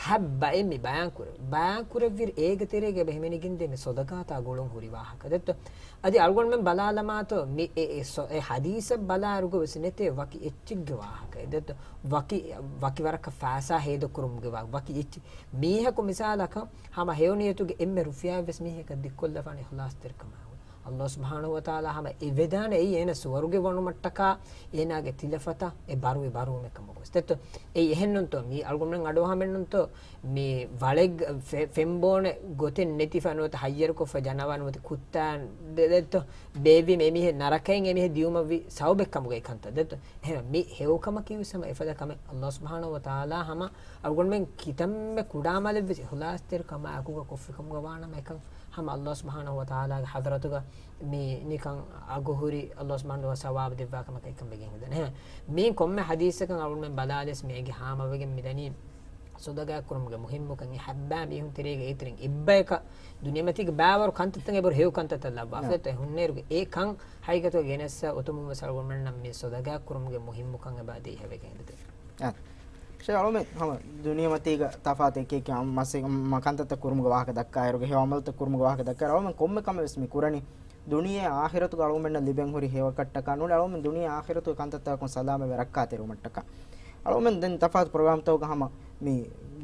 ހަތް ބައެއް މި ބަޔާން ކުރެ-، ބަޔާން ކުރެއްވިއިރު އޭގެ ތެރޭގަ އެބަ ހިމެނިގެންދޭ މި ޞަދަޤާތާ ގުޅުން ހުރި ވާހަކަ. ދެއްތޯ؟ އަދި އަޅުގަނޑުމެން ބަލާލަމާތޯ މި އެ، އެ ސޮ-، އެ ޙަދީޘަށް ބަލާއިރުގަ ވެސް ނެތޭ ވަކި އެއްޗެއްގެ ވާހަކައެއް. ދެއްތޯ؟ ވަކި، ވަކި ވަރަކަށް ފައިސާ ހޭދަކުރުމުގެ ވާ-، ވަކި އެއްޗެއް. މީހަކު މިސާލަކަށް ހަމަ ހެޔޮ ނިޔަތުގެ އެންމެ ރުފިޔާއެއްވެސް މީހަކަށް ދިއްކޮށްލަފާނެ އިޚްލާޞްތެރިކަމާ. ﷲ ސުބްޙާނަހޫ ވަތަޢާލާ ހަމަ އެ ވެދާނެ އެއީ އޭނަ ސުވަރުގެ ވަނުމަށްޓަކާ އޭނާގެ ތިލަފަތަށް އެ ބަރުވި ބަރުވުމެއް ކަމަށް ގޮސް. ދެއްތޯ؟ އެއީ އެހެންނޫންތޯ؟ މީ އަޅުގަނޑުމެން އަޑުއަހަމެއްނޫންތޯ؟ މި ވަޅެއް ފެ-، ފެންބޯނެ ގޮތެއް ނެތިފަ ނުވަތަ ހައްޔަރުކޮށްފަ ޖަނަވާ ނުވަތަ ކުއްތާ ދެ-، ދެއްތޯ؟ ބޭއްވީމަ އެމީހެއް ނަރަކައިން އެމީހެއް ދިޔުމަށްވި ސަބަބެއް ކަމުގައި ކަންތައް. ދެއްތޯ؟ އެހެން މި ހެޔޮކަމަކީ ވެސް ހަމަ އެފަދަ ކަމެއް. ﷲ ސުބްޙާނަހޫ ވަތަޢާލާ ހަމަ އަޅުގަނޑުމެން ކިތަންމެ ކުޑަ ޢަމަލެއްވެސް އިޚްލާޞްތެރިކަމާ އެކުގަ ކޮށްފިކަމުގަ ވާނަމަ އެކަން ހަމަ ﷲ ސުބްޙާނަހޫ ވަތަޢާލާގެ ޙަޟްރަތުގަ މި ނިކަން އަގުހުރި ﷲ ސުބްޙާނަހޫ ވަތަޢާލާ ސަވާބު ދެއްވާ ކަމަކަށް އެކަން ވެގެން ހެދަން. އެހެން މީ ކޮންމެ ޙަދީޘަކަށް އަޅުގަނޑުމެން ބަލާލިޔަސް މި އެނގި ހާމަވެގެން މިދަނީ ޞަދަޤާތް ކުރުމުގެ މުހިއްމުކަން. އެ ހައްބާ މީހުން ތެރޭގަ އޭތެރެން އެއްބަޔަކަށް ދުނިޔެމަތީގެ ބާވަރު ކަންތައްތައް އެބަހުރި ހެޔޮ ކަންތައްތައް ލައްވާފަ. އެ ހުންނައިރުގެ އެ ކަން ހަގީގަތުގަ ގެނެއްސަ އޮތުމުން ވެސް އަޅުގަނޑުމެންނަށް މި ޞަދަޤާތް ކުރުމުގެ މުހިއްމުކަން އެބަ ދޭހަވެގެން އެދެ. އާ. ޝޭޚް އަޅުމެން ހަމަ ދުނިޔެމަތީގަ ތަފާތު އެކި އެކި މަސް-، މަ-، ކަންތައްތައް ކުރުމުގެ ވާހަކަ ދައްކާއިރުގަ، ހެޔޮ ޢަމަލުތައް ކުރުމުގެ ވާހަކަ ދައްކާއިރު އަޅުމެން ކޮންމެ ކަމެއް ވެސް މި ކުރަނީ ދުނިޔެ އާޚިރަތުގަ އަޅުމެންނަށް ލިބެން ހުރި ހެޔޮކަށްޓަކާ ނޫނީ، އަޅުމެން ދުނިޔެ އާޚިރަތުގެ ކަންތައްތަކުން ސަލާމަތްވެ ރައްކާތެރިވުމަށްޓަކާ. އަޅުމެން ދެން ތަފާތު ޕްރޮގްރާމްތަކުގަ ހަމަ މި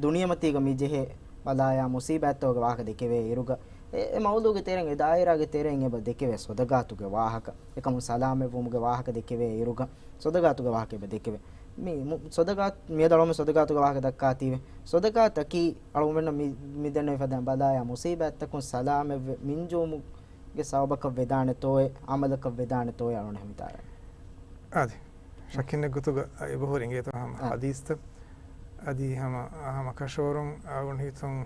ދުނިޔެމަތީގަ މި ޖެހޭ ބަލާޔާ މުސީބާތްތަކުގެ ވާހަކަ ދެކެވޭ އިރުގަ، އެ، އެ މައުޟޫގެ ތެރެއިން، އެ ދާއިރާގެ ތެރެއިން އެބަ ދެކެވޭ ޞަދަޤާތުގެ ވާހަކަ، އެކަމުން ސަލާމަތްވުމުގެ ވާހަކަ ދެކެވޭ އިރުގަ، ޞަދަޤާތުގެ ވާހަކަ އެބަ ދެކެވޭ. މި މު-، ޞަދަޤާތު، މިއަދު އަޅުމެން ޞަދަޤާތުގެ ވާހަކަ ދައްކާތީވެ. ޞަދަޤާތަކީ އަޅުމެންނަށް މި، މި ދެންނެވި ފަދައިން ބަލާޔާ މުސީބާތްތަކުން ސަލާމަތްވެ މިންޖުވުމުގެ ސަބަބަކަށް ވެދާނެތޯއޭ، ޢަމަލަކަށް ވެދާނެތޯއޭ އަޅުގަނޑު ހަމަ ހިތާރަން. އާދެ. ޝައްކެއްނެތް ގޮތުގަ އެބަހުރި އިނގޭތޯ ހަމަ އާ. ޙަދީޘްތައް. އަދި ހަމަ، ހަމަ ކަށަވަރުން އަޅުގަނޑު ހިތުން،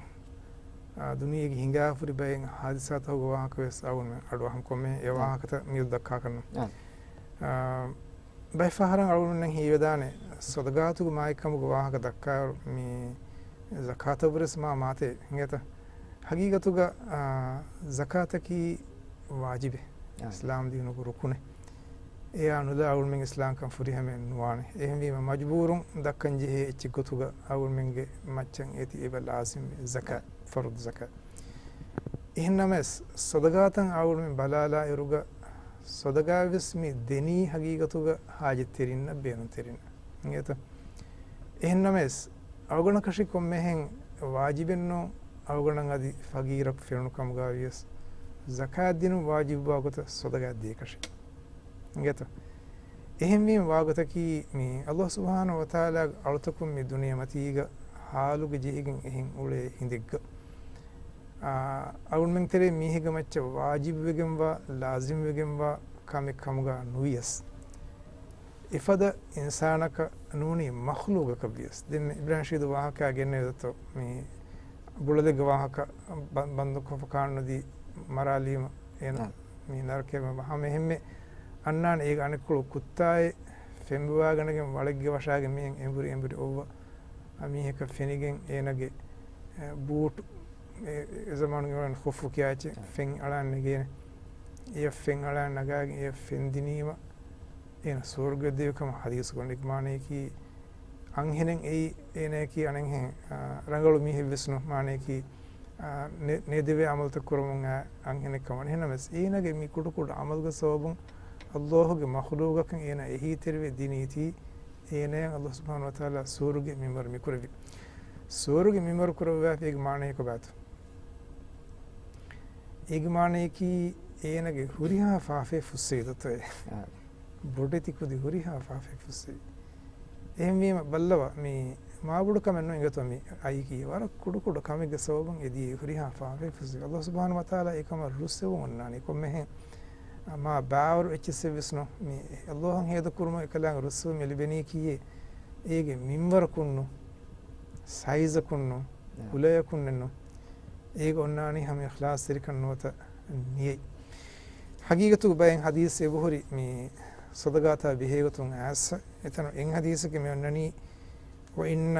އާ، ދުނިޔޭގެ ހިނގާފުރި ބައެއް ޙާދިސާތަކުގެ ވާހަކަ ވެސް އަޅުގަނޑު އަޑުއަހަން ކޮންމެ އެ އާ. ވާހަކަތައް މިއަދު ދައްކާކަށްނު. އާ. އާ، ބައެއް ފަހަރަށް އަޅުގަނޑުމެން ހީވެދާނެ ޞަދަޤާތުގެ މާތްކަމުގެ ވާހަކަ ދައްކާއިރު މި ޒަކާތަށްވުރެސް މާ މާތޭ އިނގޭތަ؟ ޙަޤީޤަތުގަ، އާ، ޒަކާތަކީ ވާޖިބެއް. އާ. އިސްލާމް ދީނުގެ ރުކުނެއް. އެއާ ނުލާ އަޅުގަނޑުމެން އިސްލާމްކަން ފުރިހަމައެއް ނުވާނެ. އެހެންވީމަ މަޖުބޫރުން ދައްކަން ޖެހޭ އެއްޗެއް ގޮތުގަ އަޅުގަނޑުމެންގެ މައްޗަށް އޭތި އެބަ ލާޒިމް ޒަކާތް، އާ. ފަރުޟު ޒަކާތް. އެހެންނަމަވެސް ޞަދަޤާތަށް އަޅުގަނޑުމެން ބަލާލާ އިރުގަ ޞަދަޤާތްވެސް މި ދެނީ ޙަޤީޤަތުގަ ޙާޖަތްތެރިންނަށް ބޭނުންތެރިންނަށް. އިނގޭތަ؟ އެހެންނަމަވެސް، އަޅުގަނޑަކަށި ކޮންމެހެން ވާޖިބެއްނޫން، އަޅުގަނޑަށް އަދި ފަގީރަކު ފެނުނު ކަމުގައިވިޔަސް، ޒަކާތް ދިނުން ވާޖިބުވާ ގޮތަށް ޞަދަޤާތް ދޭކަށެއް. އިނގޭތަ؟ އެހެންވީމަ ވާގޮތަކީ، މި ﷲ ސުބްޙާނަހޫ ވަތަޢާލާގެ އަޅުތަކުން މި ދުނިޔެމަތީގަ ޙާލުގަ ޖެހިގެން އެހެން އުޅޭ ހިނދެއްގަ، އާ، އަޅުގަނޑުމެން ތެރޭ މީހެއްގެ މައްޗަށް ވާޖިބުވެގެންވާ، ލާޒިމްވެގެންވާ ކަމެއް ކަމުގަ ނުވިޔަސް، އެފަދަ އިންސާނަކަށް ނޫނީ މަޚްލޫގަކަށް ވިޔަސް. ދެން މި އިބްރާހިމް ޝަހީދު ވާހަކަ ގެންނެވި ދޯ، މި ބުޅަލެއްގެ ވާހަކަ ބަ-، ބަންދުކޮށްފަ ކާނުދީ މަރާލީމަ އޭނަ އާ. މި ނަރަކައިން ހަމަ އެހެންމެ އަންނާނެ އޭގެ އަނެއްކޮޅު ކުއްތާއެއް ފެންބޮވާގަނެގެން ވަޅެއްގެ ވަށާގެން މިހެން އެނބުރި އެނބުރި އޮއްވަ އަ، މީހަކަށް ފެނިގެން އޭނަގެ، އެ، ބޫޓު، އެ، އެ ޒަމާނުގެ ވަން ޚުއްފު ކިޔާ އެއްޗެއް، އާ. ފެން އަޅާން ނެގޭނެ. އެޔަށް ފެން އަޅާން ނަގާގެން އެޔަށް ފެން ދިނީމަ، އޭނަ ސުވަރުގެ ދިޔަ ކަމަށް ޙަދީޘް ގޮނޑި މާނަޔަކީ، އަންހެނެއް އެއީ އޭނަޔަކީ އަނެއްހެން، އާ، ރަނގަޅު މީހެއް ވެސް ނޫން. މާނަޔަކީ، އާ، ނެ-، ނޭދެވޭ ޢަމަލުތައް ކުރަމުން އަންހެނެއް ކަމަށް. އެހެންނަމަވެސް، އޭނަގެ މި ކުޑަކުޑަ ޢަމަލުގެ ސަބަބުން ﷲ ގެ މަޚްލޫޤަކަށް އޭނަ އެހީތެރިވެ ދިނީތީ، އޭނަޔަށް ﷲ ސުބްޙާނަހޫ ވަތަޢާލާ ސުވަރުގެ މިންވަރު މިކުރެއްވި. ސުވަރުގެ މިންވަރު ކުރެއްވާފައިގެ މާނަޔަކީ ކޮބާތޯ؟ އޭގެ މާނަޔަކީ އޭނަގެ ހުރިހާ ފާފައެއް ފުއްސެވި ދޯތޯއޭ. އާ. ބޮޑެތި ކުދި ހުރިހާ ފާފައެއް ފުއްސެވި. އެހެންވީމަ ބައްލަވާ، މީ މާބޮޑު ކަމެއް ނޫން އިނގޭތޯ މި އައީކީ. ވަރަށް ކުޑަކުޑަ ކަމެއްގެ ސަބަބުން އެ ދިޔައީ ހުރިހާ ފާފައެއް ފުއްސެވި. ﷲ ސުބްޙާނަހޫ ވަތަޢާލާ އެކަމަށް ރުއްސެވުން އޮންނާނީ. ކޮންމެހެން މާ ބާވަރު އެއްޗިއްސެއް ވެސް ނޫން. މި ﷲ އަށް ހޭދަ ކުރުމުން އެކަލާނގެ ރުއްސެވުމެއް ލިބެނީކީއޭ، އޭގެ މިންވަރަކުން ނޫން، ސައިޒަކުން ނޫން، އާ. ކުލަޔަކުންނެއް ނޫން. އޭގަ އޮންނާނީ ހަމަ އިޚްލާޞްތެރިކަން ނުވަތަ ނިޔަތް. ޙަޤީޤަތުގަ ބައެއް ޙަދީޘް އެބަހުރި މި ޞަދަޤާތާ ބެހޭގޮތުން އައިސް. އެތަނު އެއް ޙަދީޘެއްގަ މި އޮންނަނީ، وإن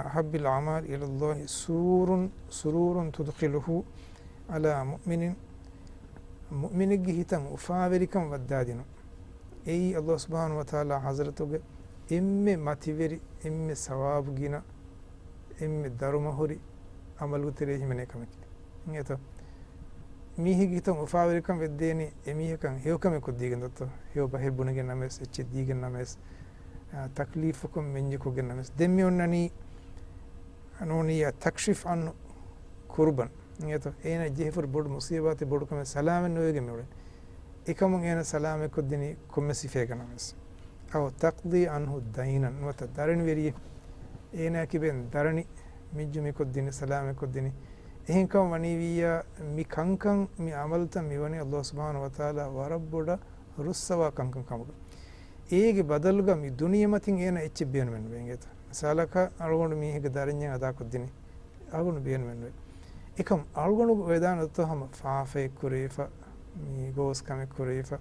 أحب الأعمال إلى الله سرور، سرور تدخله على مؤمن، މުއުމިނެއްގެ ހިތަށް އުފާވެރިކަން ވައްދާދިނުން. އެއީ ﷲ ސުބްޙާނަހޫ ވަތަޢާލާ ޙަޟްރަތުގަ އެންމެ މަތިވެރި، އެންމެ ސަވާބު ގިނަ، އެންމެ ދަރުމަ ހުރި ޢަމަލުގެ ތެރޭ ހިމެނޭ ކަމެކޭ. އިނގޭތޯ؟ މީހެއްގެ ހިތަށް އުފާވެރިކަން ވެއްދޭނީ އެމީހަކަށް ހެޔޮ ކަމެއް ކޮށްދީގެން ދޯތޯ؟ ހެޔޮ ބަހެއް ބުނެގެންނަމަވެސް، އެއްޗެއް ދީގެންނަމަވެސް، އާ، ތަކްލީފަކުން މެންޖެއްކޮށްގެންނަމަވެސް. ދެން މި އޮންނަނީ، ނޫނިއްޔާ، تكشف عنه كربا. އިނގޭތޯ؟ އޭނަ ޖެހިފަ ހުރި ބޮޑު މުޞީބާތެއް، ބޮޑު ކަމެއް ސަލާމަތް ނުވެގެން މިއުޅެނީ. އެކަމުން އޭނަ ސަލާމަތްކޮށްދިނީ ކޮންމެ ސިފައެއްގަ ނަމަވެސް. أو تقضي عنه دينا، ނުވަތަ ދަރަނިވެރިއެއް، އޭނާ ކިބެން ދަރަނި މިއްޖު މިކޮށްދިނީ، ސަލާމަތްކޮށްދިނީ. އެހެންކަމަށް ވަނީވިއްޔާ، މި ކަންކަން، މި ޢަމަލުތައް މިވަނީ ﷲ ސުބްޙާނަހޫ ވަތަޢާލާ ވަރަށް ބޮޑަށް ރުއްސަވާ ކަންކަން ކަމުގަ. އޭގެ ބަދަލުގަ މި ދުނިޔެމަތިން އޭނަ އެއްޗެއް ބޭނުމެއްނުވޭ އިނގޭތަ؟ މިސާލަކަށް، އަޅުގަނޑު މީހެއްގެ ދަރިންޏެއް އަދާކޮށްދިނީ. އަޅުގަނޑު ބޭނުމެއްނުވޭ. އެކަމް އަޅުގަނޑު ވެދާނެ ދޯ ހަމަ ފާފައެއް ކުރެވިފަ، މި ގޯސް ކަމެއް ކުރެވިފަ.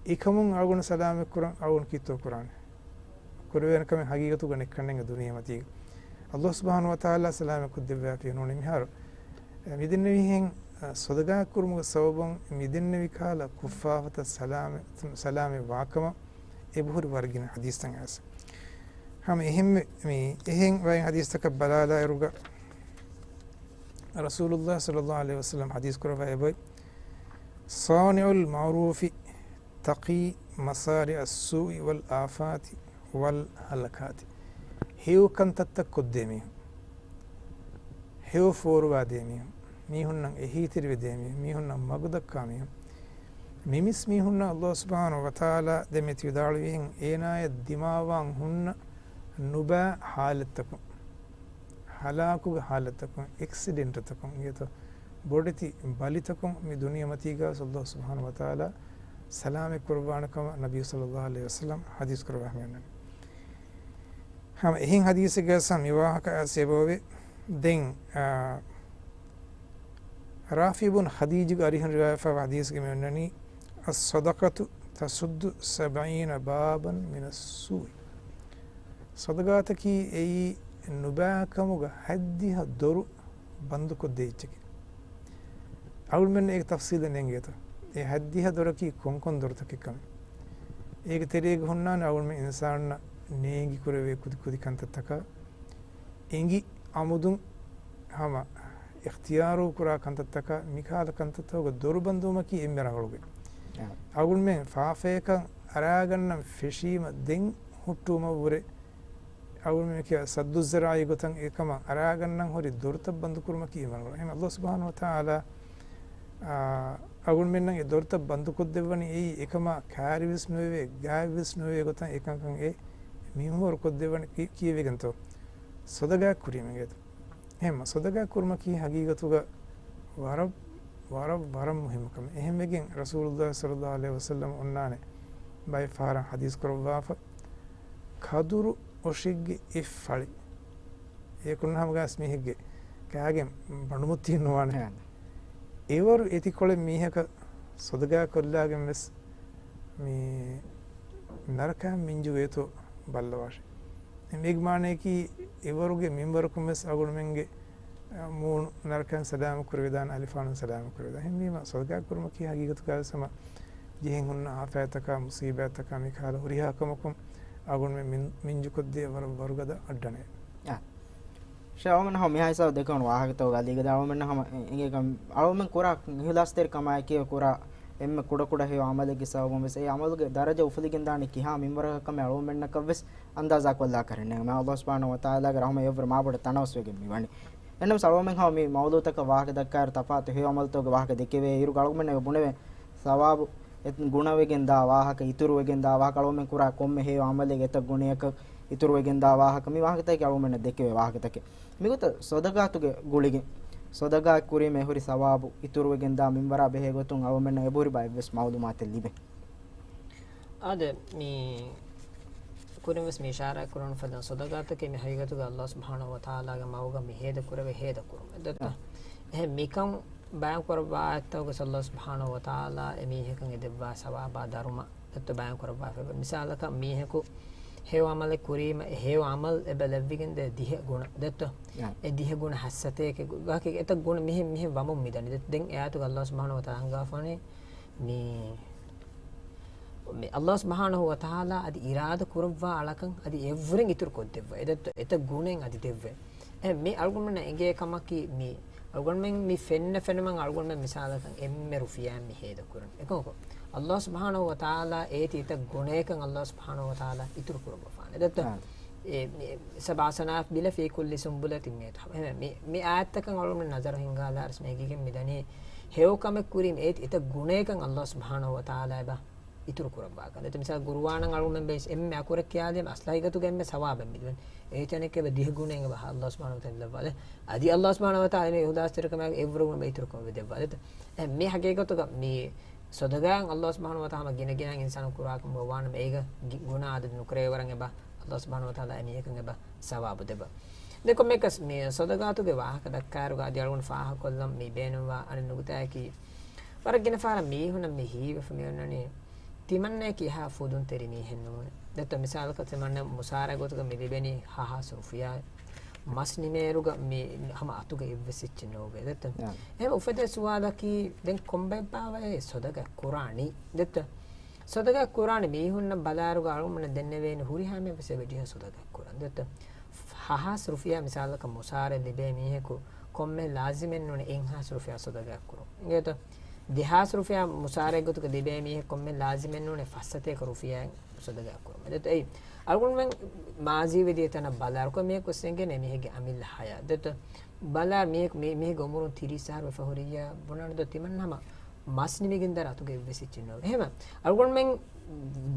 އެކަމުން އަޅުގަނޑު ސަލާމަތް ކުރަން އަޅުގަނޑު ކީއްތޯ ކުރާނެ؟ ކުރެވޭނެ ކަމެއް ހަގީގަތުގަ ނެއްކަންނޭނގެ ދުނިޔެމަތީގަ. ﷲ ސުބްޙާނަހޫ ވަތަޢާލާ ސަލާމަތް ކޮށްދެއްވާފި ނޫނީ މިހާރު. އެ، މިދެންނެވިހެން، އަ، ޞަދަޤާތް ކުރުމުގެ ސަބަބުން މިދެންނެވި ކަހަލަ ކުށްފާފަތައް ސަލާމަތް، ސަލާމަތް ވާކަމަށް އެބަހުރި ވަރަށް ގިނަ ޙަދީޘްތައް އައިސް. ހަމަ އެހެން މި، އެހެން ވައި ޙަދީޘްތަކަށް ބަލާލާއިރުގަ، ރަސޫލުﷲ ޞައްލަﷲ ޢަލައިހި ވަސައްލަމަ ޙަދީޘް ކުރައްވާ އެބައޮތް، صانع المعروف تقي مصارع السوء والآفات والهلكات. ހެޔޮ ކަންތައްތައް ކޮށްދޭ މީހުން، ހެޔޮ ފޯރުވާދޭ މީހުން، މީހުންނަށް އެހީތެރިވެދޭ މީހުން، މީހުންނަށް މަގުދައްކާ މީހުން، މިމިސް މީހުންނަށް ﷲ ސުބްޙާނަހޫ ވަތަޢާލާ ދެންމެ ތި ވިދާޅުވިހެން އޭނާޔަށް ދިމާވާން ހުންނަ ނުބައި ޙާލަތްތަކުން، ހަލާކުގެ ޙާލަތްތަކުން، އެކްސިޑެންޓްތަކުން، އިނގޭތޯ، ބޮޑެތި ބަލިތަކުން މި ދުނިޔެމަތީގަ ﷲ ސުބްޙާނަހޫ ވަތަޢާލާ ސަލާމަތް ކުރައްވާނެ ކަމަށް ނަބިއްޔު ޞައްލަﷲ ޢަލައިހި ވަސައްލަމަ ޙަދީޘް ކުރައްވާ މި އޮންނަނީ. ހަމަ އެހެން ޙަދީޘެއްގައި މި ވާހަކަ އައިސް އެބައޮވޭ. ދެން، އާ، ރާފިޢު ބުން ޚަދީޖުގެ އަރިހުން ރިވާޔަތްވާ ޙަދީޘްގައި މި އޮންނަނީ، الصدقة تسد سبعين بابا من السوء. ޞަދަޤާތަކީ އެއީ ނުބައިކަމުގެ ހަތްދިހަ ދޮރު ބަންދުކޮށްދޭ އެއްޗެކޭ. އަޅުމެން އޭގެ ތަފްޞީލެއް ނޭނގޭތަ؟ އެ ހަތްދިހަ ދޮރަކީ ކޮންކޮން ދޮރުތަކެއް ކަމެއް. އޭގެ ތެރޭގަ ހުންނާނެ އަޅުމެން އިންސާނުންނަށް ނޭނގި ކުރެވޭ ކުދި ކުދި ކަންތައްތަކާ، އެނގި އަމުދުން ހަމަ އިޚްތިޔާރު ކުރާ ކަންތައްތަކާ، މިކަހަލަ ކަންތައްތަކުގެ ދޮރު ބަންދުވުމަކީ އެންމެ ރަނގަޅުގެ. އަޅުގަނޑުމެން ފާފަޔަކަށް އަރާގަންނަން ފެށީމަ ދެން ހުއްޓުވުމަށްވުރެ، އަޅުގަނޑުމެން ކިޔާ ސައްދުއްޒަރާއީ ގޮތަށް އެކަމަށް އަރާގަންނަން ހުރި ދޮރުތައް ބަންދުކުރުމަކީ އެންމެ ރަނގަޅު. އެހެން ﷲ ސުބްޙާނަހޫ ވަތަޢާލާ، އާ، އަޅުގަނޑުމެންނަށް އެ ދޮރުތައް ބަންދުކޮށްދެއްވަނީ އެއީ އެކަމާ ކާރިވެސް ނުވެވޭ، ގާތްވެސް ނުވެވޭ ގޮތަށް އެކަންކަން އެ މިންވަރު ކޮށްދެއްވަނީ ކި-، ކީއްވެގެންތޯ؟ ޞަދަޤާތް ކުރީމަ އިނގޭތަ؟ އެހެންމަ ޞަދަޤާތް ކުރުމަކީ ހަގީގަތުގަ ވަރަށް، ވަރަށް، ވަރަށް މުހިއްމު ކަމެއް. އެހެންވެގެން ރަސޫލުﷲ ޞައްލަﷲ ޢަލައިހި ވަސައްލަމަ އޮންނާނެ ބައެއް ފަހަރަށް ޙަދީޘް ކުރައްވާފަ، ކަދުރު އޮށެއްގެ އެއް ފަޅި. އެކުން ހަމަގަސް މީހެއްގެ ކާގެން ބަނޑުމުއްތި ނުވާނެ. ހެން. އެވަރު އެތިކޮޅެއް މީހަކަށް ޞަދަޤާތް ކޮށްލާގެން ވެސް މި ނަރަކައިން މިންޖު ވޭތޯ ބައްލަވާށި. މޭގެ މާނަޔަކީ، އެވަރުގެ މިންވަރަކުން ވެސް އަޅުގަނޑުމެންގެ، އަ، މޫނު ނަރަކައިން ސަލާމަތް ކުރެވިދާނެ، އަލިފާނުން ސަލާމަތް ކުރެވިދާނެ. އެހެންވީމަ، ޞަދަޤާތް ކުރުމަކީ ހަގީގަތުގަ ވެސް ހަމަ ޖެހެން ހުންނަ އާފާތްތަކާ، މުސީބާތްތަކާ މިކަހަލަ ހުރިހާ ކަމަކުން އަޅުގަނޑުމެން މިން-، މިންޖުކޮށްދޭ ވަރަށް ވަރުގަދަ އައްޑަނެއް. އާ. ޝޭޚް އަޅުމެން ހަމަ މިހާ ހިސާބު ދެކެވުނު ވާހަކަތަކުގަ އަލީގަދަ އަޅުމެން ހަމަ އެ-، އެނގޭ ކަން އަޅުމެން ކުރާ އިހުލާސްތެރިކަމާއެކީ ކުރާ އެންމެ ކުޑަކުޑަ ހެޔޮ އަމަލެއްގެ ސަބަބުން ވެސް އެ އަމަލުގެ ދަރަޖަ އުފުލިގެންދާނީ ކިހާ މިންވަރަކަށް ކަމެއް އަޅުމެންނަކަށް ވެސް އަންދާޒާކޮށްލާކަށް ނެތް. މާތް ﷲ ސުބްޙާނަހޫ ވަތަޢާލާގެ ރަޙުމަތް އެއަށްވުރެ މާބޮޑަށް ތަނަވަސްވެގެން މިވަނީ. އެހެންނަމަވެސް އަޅުގަނޑުމެން ހަމަ މި މައުޟޫޢުތަކަށް ވާހަކަ ދައްކާއިރު ތަފާތު ހެޔޮ އަމަލުތަކުގެ ވާހަކަ ދެކެވޭ އިރުގަ އަޅުގަނޑުމެންނަށް ބުނެވޭ ސަވާބު އެ ގުނަވެގެން ދާ ވާހަކަ، އިތުރުވެގެން ދާ ވާހަކަ، އަޅުގަނޑުމެން ކުރާ ކޮންމެ ހެޔޮ އަމަލެއް އެތައް ގުނަޔަކަށް އިތުރުވެގެން ދާ ވާހަކަ، މި ވާހަކަތަކެއް އަޅުގަނޑުމެންނަށް ދެކެވޭ ވާހަކަތަކެއް. މިގޮތަށް ޞަދަޤާތުގެ ގުޅިގެން، ޞަދަޤާތް ކުރީމަ އެ ހުރި ސަވާބު އިތުރުވެގެން ދާ މިންވަރާ ބެހޭ ގޮތުން އަޅުގަނޑުމެންނަށް އެބަހުރި ބައެއްވެސް މަޢުލޫމާތެއް ލިބޭ. އާދެ، މި ކުރިން ވެސް މި އިޝާރާތް ކުރަން ފަދަ ޞަދަޤާތަކީ މި ހަގީގަތުގަ ﷲ ސުބްޙާނަހޫ ވަތަޢާލާގެ މަގުގަ މި ހޭދަ ކުރެވޭ ހޭދަ ކުރުމެއް. ދެއްތޯ؟ އާ. އެހެން މިކަން ބަޔާން ކުރައްވާ އާޔަތްތަކުގަ ﷲ ސުބްޙާނަހޫ ވަތަޢާލާ އެ މީހަކަށް އެދެއްވާ ސަވާބާ ދަރުމަ ދެއްތޯ ބަޔާން ކުރައްވާފައި. މިސާލަކަށް މީހަކު ހެޔޮ އަމަލެއް ކުރީމަ އެ ހެޔޮ އަމަލް އެބަ ލެއްވިގެންދޭ ދިހަ ގުނަ. ދެއްތޯ؟ އާ. އެ ދިހަ ގުނަ ހައްސަތޭކެ ގު-، ގާކެ އެތައް ގުނަ މިހެން މިހެން ވަމުން މިދަނީ. ދެ-، ދެން އެ އާޔަތުގަ ﷲ ސުބްޙާނަހޫ ވަތަޢާލާ ހަނގާފާނެ މި، މި ﷲ ސުބްޙާނަހޫ ވަތަޢާލާ އަދި އިރާދަ ކުރައްވާ އަޅަކަށް އަދި އެއްވުރެން އިތުރު ކޮށްދެއްވަ. އެ ދެއްތޯ އެތައް ގުނައެއް އަދި ދެއްވެ. އެ މި އަޅުގަނޑުމެންނަށް އެނގޭ ކަމަކީ މި އަޅުގަނޑުމެން މި ފެންނަ ފެނުމަށް އަޅުގަނޑުމެން މިސާލަކަށް އެންމެ ރުފިޔާއެއް މި ހޭދަ ކުރަން. އެކަމަކު ﷲ ސުބްޙާނަހޫ ވަތަޢާލާ އޭތި އެތައް ގުނަޔަކަށް ﷲ ސުބްޙާނަހޫ ވަތަޢާލާ އިތުރު ކުރައްވަފާނެ. ދެއްތޯ؟ އާ. އެ، މި، سبع سنابل في كل سنبلة مائة حبة. އެހެން މި، މި އާޔަތްތަކަށް އަޅުގަނޑުމެން ނަޒަރު ހިންގާލާ އަރަސް މެހިގެން މިދަނީ ހެޔޮ ކަމެއް ކުރީމަ އޭތި އެތައް ގުނަޔަކަށް ﷲ ސުބްޙާނަހޫ ވަތަޢާލާ އެބަ އިތުރު ކުރައްވާކަން. ދެއްތޯ މިސާލަށް ގުރުއާނަށް އަޅުގަނޑުމެން ބޭސް އެންމެ އަކުރެއް ކިޔާލީމަ އަސްލު ހަގީގަތުގަ އެންމެ ސަވާބެއް މި ދެވެން. އޭތި އަނެއްކާ އެބަ ދިހަ ގުނައެއް އެބަ ﷲ ސުބްޙާނަހޫ ވަތަޢާލާ ލައްވާލެ. އަދި ﷲ ސުބްޙާނަހޫ ވަތަޢާލާ މި އިހުލާސްތެރިކަމާއެކު އެއްވުރެ ގުނަ އިތުރު ކޮށް ދެއްވާލެ. އެ، މި ހަގީގަތުގަ މި ޞަދަޤާއަށް ﷲ ސުބްޙާނަހޫ ވަތަޢާލާ ހަމަ ގިނަ ގިނައިން އިންސާނުން ކުރާކަމުގަ ވާނަމަ އޭގަ ގި-، ގުނަ އަދަދު ނުކުރެވޭވަރަށް އެބަ ﷲ ސުބްޙާނަހޫ ވަތަޢާލާ އެމީހަކަށް އެބަ ސަވާބު ދެއްވާ. ދެން ކޮންމެއަކަސް މި ޞަދަޤާތުގެ ވާހަކަ ދައްކާއިރުގަ އަދި އަޅުގަނޑު ފާހަގަކޮށްލަން މި ބޭނުންވާ އަނެއް ނުކުތާއަކީ، ވަރަށް ގިނަ ފަހަރަށް މީހުންނަށް މި ހީވެފަ މި އޮންނަނީ، ތިމަންނައަކީ އެހާ ފުދުންތެރި މީހެއް ނޫނޭ. ދެއްތޯ މިސާލަކަށް ތިމަންނަ މުސާރަ ގޮތުގަ މި ލިބެނީ ހަ ހާސް ރުފިޔާ. މަސް ނިމޭއިރުގަ މި ހަމަ އަތުގަ އެއްވެސް އެއްޗެއް ނޯވޭ. ދެއްތޯ؟ އާ. އެހެން އުފެދޭ ސުވާލަކީ، ދެން ކޮންބައެއްބާވައޭ ޞަދަޤާ ކުރާނީ؟ ދެއްތޯ؟ ޞަދަޤާ ކުރާނެ މީހުންނަށް ބަލާއިރުގަ އަޅުގަނޑުމެންނަށް ދެންނެވޭނެ ހުރިހާ މީހެއް ވެސް އެބަޖެހޭ ޞަދަޤާ ކުރަން. ދެއްތޯ؟ ހަ ހާސް ރުފިޔާ މިސާލަކަށް މުސާރަ ލިބޭ މީހަކު ކޮންމެ ލާޒިމެއް ނޫނޭ އެއް ހާސް ރުފިޔާ ޞަދަޤާ ކުރުން. އިނގޭތޯ؟ ދެ ހާސް ރުފިޔާ މުސާރައެއް ގޮތުގަ ލިބޭ މީހެއް ކޮންމެ ލާޒިމެއް ނޫނޭ ފަސް ސަތޭކަ ރުފިޔާ ޞަދަޤާ ކުރުމެއް. ދެއްތޯ؟ އެއީ، އަޅުގަނޑުމެން މާޒީ ވެދިޔަ ތަނަށް ބަލާއިރު ކޮންމެއަކު ވެސް އެނގޭނެ މީހެއްގެ އަމިއްލަ ހަޔާތް. ދެއްތޯ؟ ބަލާ މީހެއް، މީ-، މީހެއްގެ އުމުރުން ތިރީސް އަހަރު ވެފަ ހުރިއްޔާ ބުނާނެ ދޯ ތިމަންނަ ހަމަ މަސް ނިމިގެން ދާއިރު އަތުގަ އެއްވެސް އެއްޗެއް ނޯވޭ. އެހެމަ އަޅުގަނޑުމެން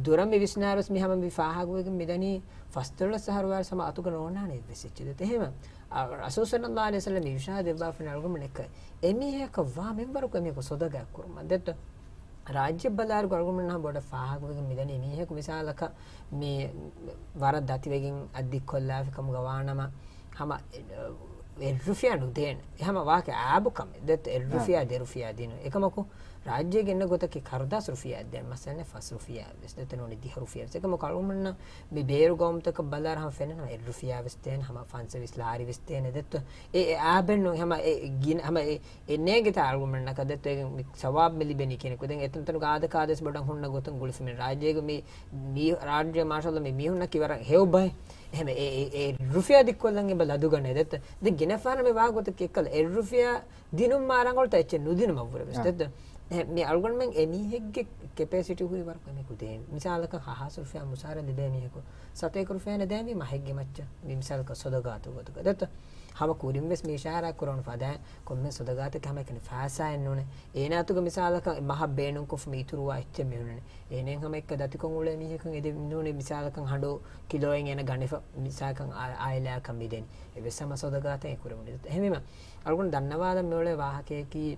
ދުރަށް މި ވިސްނާއިރުވެސް މި ހަމަ މި ފާހަގަވެގެން މިދަނީ ފަސްދޮޅަސް އަހަރު ވާއިރުވެސް ހަމަ އަތުގަ ނޯންނާނެ އެއްވެސް އެއްޗެއް ދޯ. އެހެމަ އަ-، ރަސޫލު ޞައްލައްލާހު ޢަލައިހި ވަސައްލަމް މި އިރުޝާދު ދެއްވާފަ އަޅުގަނޑުމެން އެކަ އެމީހަކަށް ވާ މިންވަރަކު އެމީހަކު ޞަދަޤާ ކުރުމަށް ދެއްތޯ. ރާއްޖެ ބަލާއިރު އަޅުގަނޑުމެންނަށް ބޮޑަށް ފާހަގަވެގެން މިދަނީ މީހަކު މިސާލަކަށް މި ވަރަށް ދަތިވެގެން އަތް ދިއްކޮށްލާފި ކަމުގަ ވާނަމަ ހަމަ އެއް ރުފިޔާ ނުދޭނެ. އެ ހަމަ ވާކެ އާބު ކަމެއް. ދެއްތޯ އެއް އާ. ރުފިޔާ ދެ ރުފިޔާ ދިނު. އެކަމަކު ރާއްޖޭގެ އިންނަ ގޮތަކީ ކަރުދާސް ރުފިޔާ ދޭން. މަސަލަން ފަސް ރުފިޔާ ވެސް ދެއްތޯ ނޫނީ ދިހަ ރުފިޔާ ވެސް. އެކަމަކު އަޅުގަނޑުމެންނަށް މި ބޭރު ގައުމުތަކަށް ބަލާއިރު ހަމަ ފެންނަނީ ހަމަ އެއް ރުފިޔާ ވެސް ދޭނެ، ހަމަ ފަންސަވީސް ލާރި ވެސް ދޭނެ ދެއްތޯ. އެ، އެ އާބެއް ނޫން ހަމަ އެ ގިނަ، ހަމަ އެ، އެ ނޭނގިތާ އަޅުގަނޑުމެންނަކަށް ދެއްތޯ އޭގެ މި ސަވާބު މި ލިބެނީ ކިހިނެއް ކުދިން އެތަންތަނުގަ އާދަކާދަސް ބޮޑަށް ހުންނަ ގޮތުން ގުޅިފަ މި ރާއްޖޭގެ މި، މި ރާއްޖޭ މާޝާﷲ މި މީހުންނަކީ ވަރަށް ހެޔޮ ބައެއް. އެހެމަ އެ، އެ، އެއް ރުފިޔާ ދިއްކޮށްލަން އެބަ ލަދުގަނޭ ދެއްތޯ. ދެން ގިނަ ފަހަރަށް މި ވާ ގޮތަކީ އެއްކަލަ އެއް ރުފިޔާ ދިނުން މާ ރަނގަޅުތަ އެއްޗެއް ނުދިނުމަށްވުރެ ވެސް އާ. ދެއްތޯ. އެ، މި އަޅުގަނޑުމެން އެމީހެއްގެ ކެޕޭސިޓީ ހުރި ވަރަކު އެމީހަކު ދޭން. މިސާލަކަށް ހަ ހާސް ރުފިޔާ މުސާރަ ލިބޭ މީހަކު ސަތޭކަ ރުފިޔާ ނެދޭން ވީމަ ހެއްގެ މައްޗަށް. މި މިސާލަކަށް ޞަދަޤާތު ގޮތުގަ ދެއްތޯ. ހަމަ ކުރިން ވެސް މި އިޝާރާތް ކުރަން ފަދައިން ކޮންމެ ޞަދަޤާތަކީ ހަމައެކަނި ފައިސާއެއް ނޫނޭ. އޭނާ އަތުގަ މިސާލަކަށް މަހަށް ބޭނުންކޮށްފަ މި އިތުރުވާ އެއްޗެއް މި ހުންނަނީ. އޭނައަށް ހަމަ އެއްކަ ދަތިކޮށް އުޅޭ މީހަކަށް އެދެ ނޫނީ މިސާލަކަށް ހަނޑޫ ކިލޯއެއް އޭނަ ގަނެފަ މިސާލަކަށް އާ-، އާއިލާއަކަށް މި ދެނީ. އެވެސް ހަމަ ޞަދަޤާތެއް ކުރެވުނީ. އެހެންވީމަ އަޅުގަނޑު ދަންނަވާލަން މިއުޅޭ ވާހަކަޔަކީ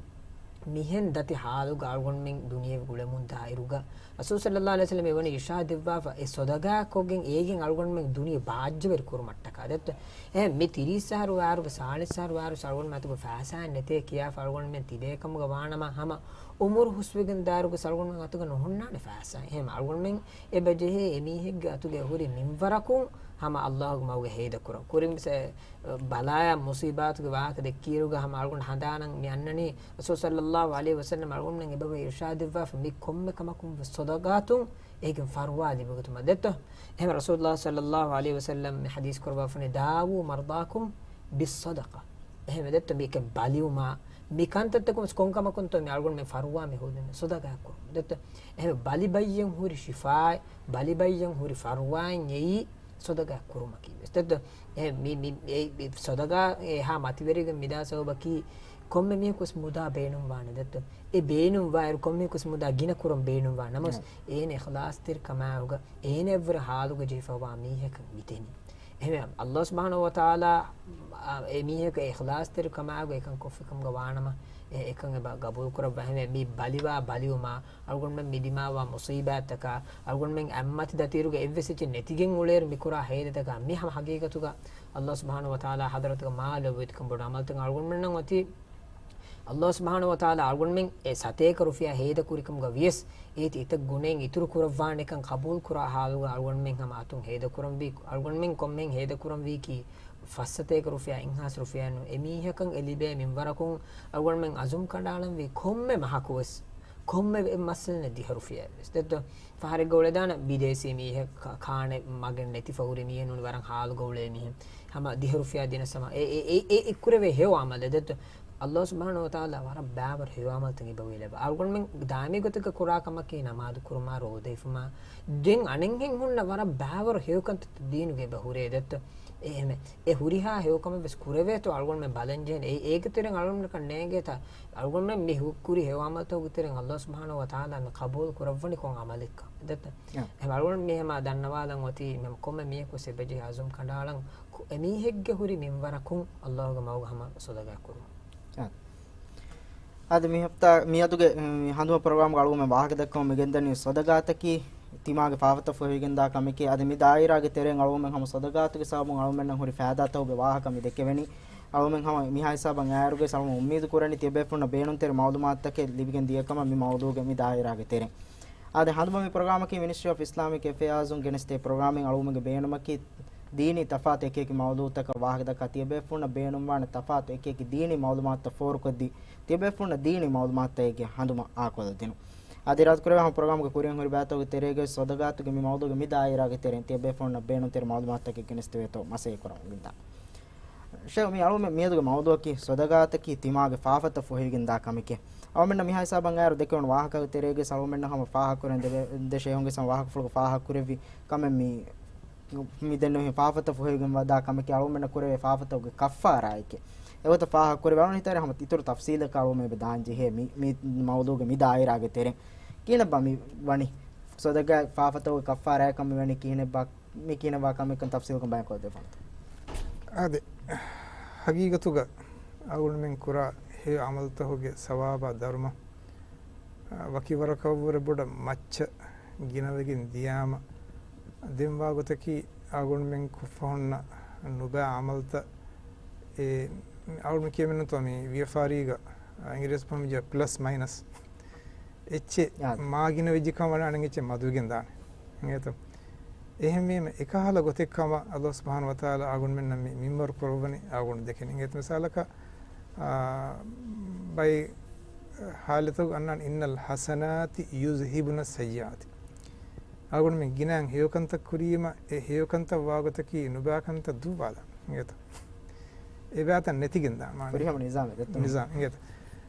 މިހެން ދަތި ހާލުގަ އަޅުގަނޑުމެން ދުނިޔެ ގުޅެމުން ދާއިރުގަ ރަސޫލު ޞައްލައްލާހު ޢަލައިހި ވަސައްލަމް އެވަނީ އިރުޝާދު ދެއްވާފަ އެ ޞަދަޤާ ކޮށްގެން އޭގެން އަޅުގަނޑުމެން ދުނިޔެ ބާއްޖަވެރި ކުރުމަށްޓަކާ ދެއްތޯ. އެ މި ތިރީސް އަހަރު ވާއިރު ސާޅީސް އަހަރު ވާއިރު އަޅުގަނޑުމެން އަތުގަ ފައިސާއެއް ނެތޭ ކިޔާފަ އަޅުގަނޑުމެން ތިބޭ ކަމުގަ ވާނަމަ ހަމަ އުމުރު ހުސްވެގެން ދާއިރުގަ އަޅުގަނޑުމެން އަތުގަ ނުހުންނާނެ ފައިސާ. އެހެން އަޅުގަނޑުމެން އެބަ ޖެހޭ އެމީހެއްގެ އަތުގަ އެ ހުރި މިންވަރަކުން ހަމަ އައްލާހުގެ މަގުގަ ހޭދަކުރަން. ކުރިން ވެސް، އެ، ބަލާޔާ މުޞީބާތުގެ ވާހަކަ ދެއްކިއިރުގަ ހަމަ އަޅުގަނޑު ހަނދާނަށް މި އަންނަނީ، ރަސޫލު ޞައްލައްލާހު ޢަލައިހި ވަސައްލަމް އަޅުގަނޑުމެން އެބަ އިރުޝާދުވެފަ މި ކޮންމެ ކަމަކުން ވެސް ޞަދަޤާތުން އޭގެން ފަރުވާ ލިބިގަތުމަށް ދެއްތޯ. އެހެން ރަސޫލު ޞައްލައްލާހު ޢަލައިހި ވަސައްލަމް މި ޙަދީޘް ކުރައްވާފަނީ، "داووا مرضاكم بالصدقة." އެހެން ދެއްތޯ މީކަ ބަލިވުމާ، މި ކަންތައްތަކުން ކޮން ކަމަކުންތޯ މި އަޅުގަނޑުމެން ފަރުވާ މި ހޯދުން ޞަދަޤާ ކުރުން. ދެއްތޯ އެހެން ބަލި ބައްޔަށް ހުރި ޝިފާއެއް، ބަލި ބައްޔަށް ހުރި ފަރުވާއެއް އެއީ ޞަދަޤާ ކުރުމަކީ ވެސް. ދެއްތޯ އެ މި، މި، އެ، އެ ޞަދަޤާ އެހާ މަތިވެރިގެން މިދާ ސަބަބަކީ ކޮންމެ މީހަކު ވެސް މުދާ ބޭނުންވާނެ. ދެއްތޯ އެ ބޭނުންވާއިރު ކޮންމެ މީހަކު ވެސް މުދާ ގިނަ ކުރަން ބޭނުންވާ ނަމަވެސް، އޭނަ އިޚްލާޞްތެރިކަމާއެކުގަ އޭނަ އެއްވުރެ ޙާލުގަ ޖެހިފައިވާ މީހަކަށް މިދެނީ. އެހެންވެ، އައްލާހު ސުބްޙާނަހޫ ވަތަޢާލާ، އާ، އެ މީހަކު އިޚްލާޞްތެރިކަމާއެކު އެކަން ކޮށްފިކަމުގަ ވާނަމަ، އެ، އެކަން އެބަ ގަބޫލުކުރައްވާ. އެހެންވެ، މި ބަލިވާ ބަލިވުމާ، އަޅުގަނޑުމެން މި ދިމާވާ މުޞީބާތްތަކާ، އަޅުގަނޑުމެން އަތްމަތި ދަތިއިރުގަ އެއްވެސް އެއްޗެއް ނެތިގެން އުޅޭއިރު މި ކުރާ ހޭދަތަކާ، މި ހަމަ ޙަޤީޤަތުގަ އައްލާހު ސުބްޙާނަހޫ ވަތަޢާލާ ޙަޟްރަތުގަ މާ ލޯބިވެތިކަން ބޮޑު ޢަމަލުތައް. އަޅުގަނޑުމެންނަށް އޮތީ އައްލާހު ސުބްޙާނަހޫ ވަތަޢާލާ އަޅުގަނޑުމެން އެ ސަތޭކަ ރުފިޔާ ހޭދަކުރިކަމުގަ ވިޔަސް، އޭތި އެތައް ގުނައެއް އިތުރު ކުރައްވާނެކަން ޤަބޫލު ކުރާ ޙާލުގަ އަޅުގަނޑުމެން ހަމަ އަތުން ހޭދަކުރަންވީ، އަޅުގަނޑުމެން ކޮންމެހެން ހޭދަކުރަންވީކީ ފަސްސަތޭކަ ރުފިޔާ އެއްހާސް ރުފިޔާއެއް ނޫން. އެމީހަކަށް އެ ލިބޭ މިންވަރަކުން އަޅުގަނޑުމެން އަޒުމް ކަނޑައަޅަންވީ ކޮންމެ މަހަކުވެސް، ކޮންމެ އެއް މައްސަލައެއް ނެތް ދިހަ ރުފިޔާއެއްވެސް. ދެއްތޯ ފަހަރެއްގަ އުޅެދާނެ ބިދޭސީ މީހެއް ކާ-، ކާނެ މަގެއް ނެތިފަ ހުރި މީހެއް ނޫން ވަރަށް ހާލުގަ އުޅޭ މީހެއް. ހަމަ ދިހަ ރުފިޔާ ދިނަސް ހަމަ އެ، އެ، އެ، އެ، އެ ކުރެވޭ ހެޔޮ ޢަމަލެއް ދެއްތޯ. އައްލާހު ސުބްޙާނަހޫ ވަތަޢާލާ ވަރަށް ބައިވަރު ހެޔޮ ޢަމަލުތައް އެބަ އޮވެލައްވާ. އަޅުގަނޑުމެން ދާއިމީ ގޮތެއްގަ ކުރާ ކަމަކީ ނަމާދު ކުރުމާ، ރޯދަ ހިފުމާ. ދެން އަނެއްހެން ހުންނަ ވަރަށް ބައިވަރު ހެޔޮ ކަންތައްތައް ދީނުގަ އެބަ ހުރޭ ދެއްތޯ. އެހެން އެ ހުރިހާ ހެޔޮކަމެއް ވެސް ކުރެވޭތޯ އަޅުގަނޑުމެން ބަލަން ޖެހޭނެ. އެ، އޭގެ ތެރެއިން އަޅުގަނޑަކަށް ނޭނގޭތާ އަޅުގަނޑުމެން މި ހު-، ކުރި ހެޔޮ ޢަމަލުތަކުގެ ތެރެއިން އައްލާހު ސުބްޙާނަހޫ ވަތަޢާލާ މި ޤަބޫލު ކުރައްވަނީ ކޮން ޢަމަލެއްކަން ދެއްތޯ. އެހެން އަޅުގަނޑު މި ހަމަ ދަންނަވާލަން އޮތީ މި ކޮންމެ މީހަކު ވެސް އެބަޖެހޭ އަޒުމް ކަނޑައަޅަން ކު-، އެމީހެއްގެ ހުރި މިންވަރަކުން އައްލާހުގެ މަގުގަ ހަމަ ޞަދަޤާ ކުރުން. އާދެ. އާދެ، މި ހަފްތާ، މިއަދުގެ، މި ހަނދުމަ ޕްރޮގްރާމްގަ އަޅުގަނޑުމެން ވާހަކަ ދައްކަމުން މި ގެންދަނީ ޞަދަޤާތަކީ ތިމާގެ ފާފަތައް ފޮހެވިގެންދާ ކަމެކޭ. އަދި މި ދާއިރާގެ ތެރެއިން އަޅުގަނޑުމެން ހަމަ ޞަދަޤާތުގެ ސަބަބުން އަޅުގަނޑުމެންނަށް ހުރި ފައިދާތަކުގެ ވާހަކަ މި ދެކެވެނީ. އަޅުގަނޑުމެން ހަމަ މިހާ ހިސާބަށް އައިއިރުގައި އަޅުގަނޑު އުއްމީދު ކުރަނީ ތިޔަބޭފުޅުންނަށް ބޭނުންތެރި މަޢުލޫމާތުތަކެއް ލިބިގެން ދިޔަ ކަމަށް މި މައުޟޫގެ މި ދާއިރާގެ ތެރެއިން. އާދެ، ހަނދުމަ މި ޕްރޮގްރާމަކީ މިނިސްޓްރީ އޮފް އިސްލާމިކް އެފެއާޒުން ގެނެސްދޭ ޕްރޮގްރާމެއް. އަޅުގަނޑުމެންގެ ބޭނުމަކީ ދީނީ ތަފާތު އެކިއެކި މައުޟޫއުތަކަށް ވާހަކަ ދައްކާ ތިޔަބޭފުޅުންނަށް ބޭނުންވާނެ ތަފާތު އެކިއެކި ދީނީ މަޢުލޫމާތުތައް ފޯރުކޮށްދީ، ތިޔަބޭފުޅުންނަށް ދީނީ މަޢުލޫމާތުތަކެއްގެ ހަނދުމަ އާކޮށްލަދިނުން. އަދި އިރާދަކުރެއްވިއްޔާ ހަމަ ޕްރޮގްރާމްގެ ކުރިއަށް ހުރި ބައިތަކުގެ ތެރޭގައި ޞަދަޤާތުގެ މި މައުޟޫގެ މި ދާއިރާގެ ތެރެއިން ތިޔަބޭފުޅުންނަށް ބޭނުންތެރި މަޢުލޫމާތުތަކެއް ގެނެސްދެވޭތޯ މަސައްކަތް ކުރަމުން އިންދާ. ޝޭޚް، މި އަޅުގަނޑުމެން މިއަދުގެ މައުޟޫއަކީ ޞަދަޤާތަކީ ތިމާގެ ފާފަތައް ފޮހެވިގެންދާ ކަމެކޭ. އަޅުގަނޑުމެންނަށް މިހާ ހިސާބަށް އައިއިރު ދެކެވުނު ވާހަކަގެ ތެރޭގައި އަޅުގަނޑުމެންނަށް ހަމަ ފާހަގަކުރަން ދެވޭ، ދެ ޝޭޚުންގެ ހަމަ ވާހަކަފުޅުގަ ފާހަގަކުރެއްވި ކަމެއް މި، މި ދެންނެވި ފާފަތައް ފޮހެވިގެން ވަދާ ކަމެކޭ، އަޅުގަނޑުމެންނަށް ކުރެވޭ ފާފަތަކުގެ ކައްފާރާއެކޭ. އެގޮތަށް ފާހަގަކުރެވި އަޅުގަނޑު ހިތަށް އަރި ހަމަ އިތުރު ތަފްސީލަކަށް އަޅުގަނޑުމެން އެބަ ދާން ޖެހޭ މި، މި މައުޟޫގެ މި ދާއިރާގެ ތެރެއިން. ކިހިނެއްބާ މި ވަނީ؟ ޞަދަޤާ ފާފަތަކުގެ ކައްފާރާއެއްކަން މި ވަނީ ކިހިނެއްބާ؟ މި ކިހިނެއްވާ ކަމެއްކަން ތަފްސީލުކޮށް ބަޔާންކޮށްދެއްވާނެތަ؟ އާދެ، ހަގީގަތުގަ އަޅުގަނޑުމެން ކުރާ ހެޔޮ ޢަމަލުތަކުގެ ސަވާބާ ދަރުމަ، އާ، ވަކިވަރަކަށްވުރެ ބޮޑަށް މައްޗަށް ގިނަވެގެން ދިޔާމަ، ދެން ވާގޮތަކީ އަޅުގަނޑުމެން ކޮށްފަ ހުންނަ ނުބައި ޢަމަލުތައް، އެ، އަޅުގަނޑު ކިޔަމެއްނުތޯ މި ވިޔަފާރީގަ، އާ، އިނގިރޭސި ބަހުން މި ޕްލަސް މައިނަސް އެއްޗެއް އާ. މާ ގިނަ ވެއްޖެ ކަމަށް ވަނީ އަނެއް އެއްޗެއް މަދުވެގެން ދާނެ. އިނގޭތޯ؟ އެހެންވީމަ އެކަހަލަ ގޮތެއް ކަމަށް އައްލާހު ސުބްޙާނަހޫ ވަތަޢާލާ އަޅުގަނޑުމެންނަށް މި މިންވަރު ކުރައްވަނީ އަޅުގަނޑު ދެކެން. އިނގޭތޯ މިސާލަކަށް، އާ، ބައި ޙާލަތުގަ އަންނާނެ، "إن الحسنات يذهبن السيئات." އަޅުގަނޑުމެން ގިނައިން ހެޔޮކަންތައް ކުރީމަ، އެ ހެޔޮކަންތައް ވާގޮތަކީ ނުބައިކަންތައް ދުއްވާލާ. އިނގޭތޯ؟ އެބައިތައް ނެތިގެން ދާން މާނަ. ފުރިހަމަ ނިޒާމެއް ދެއްތޯ؟ ނިޒާމް، އިނގޭތަ؟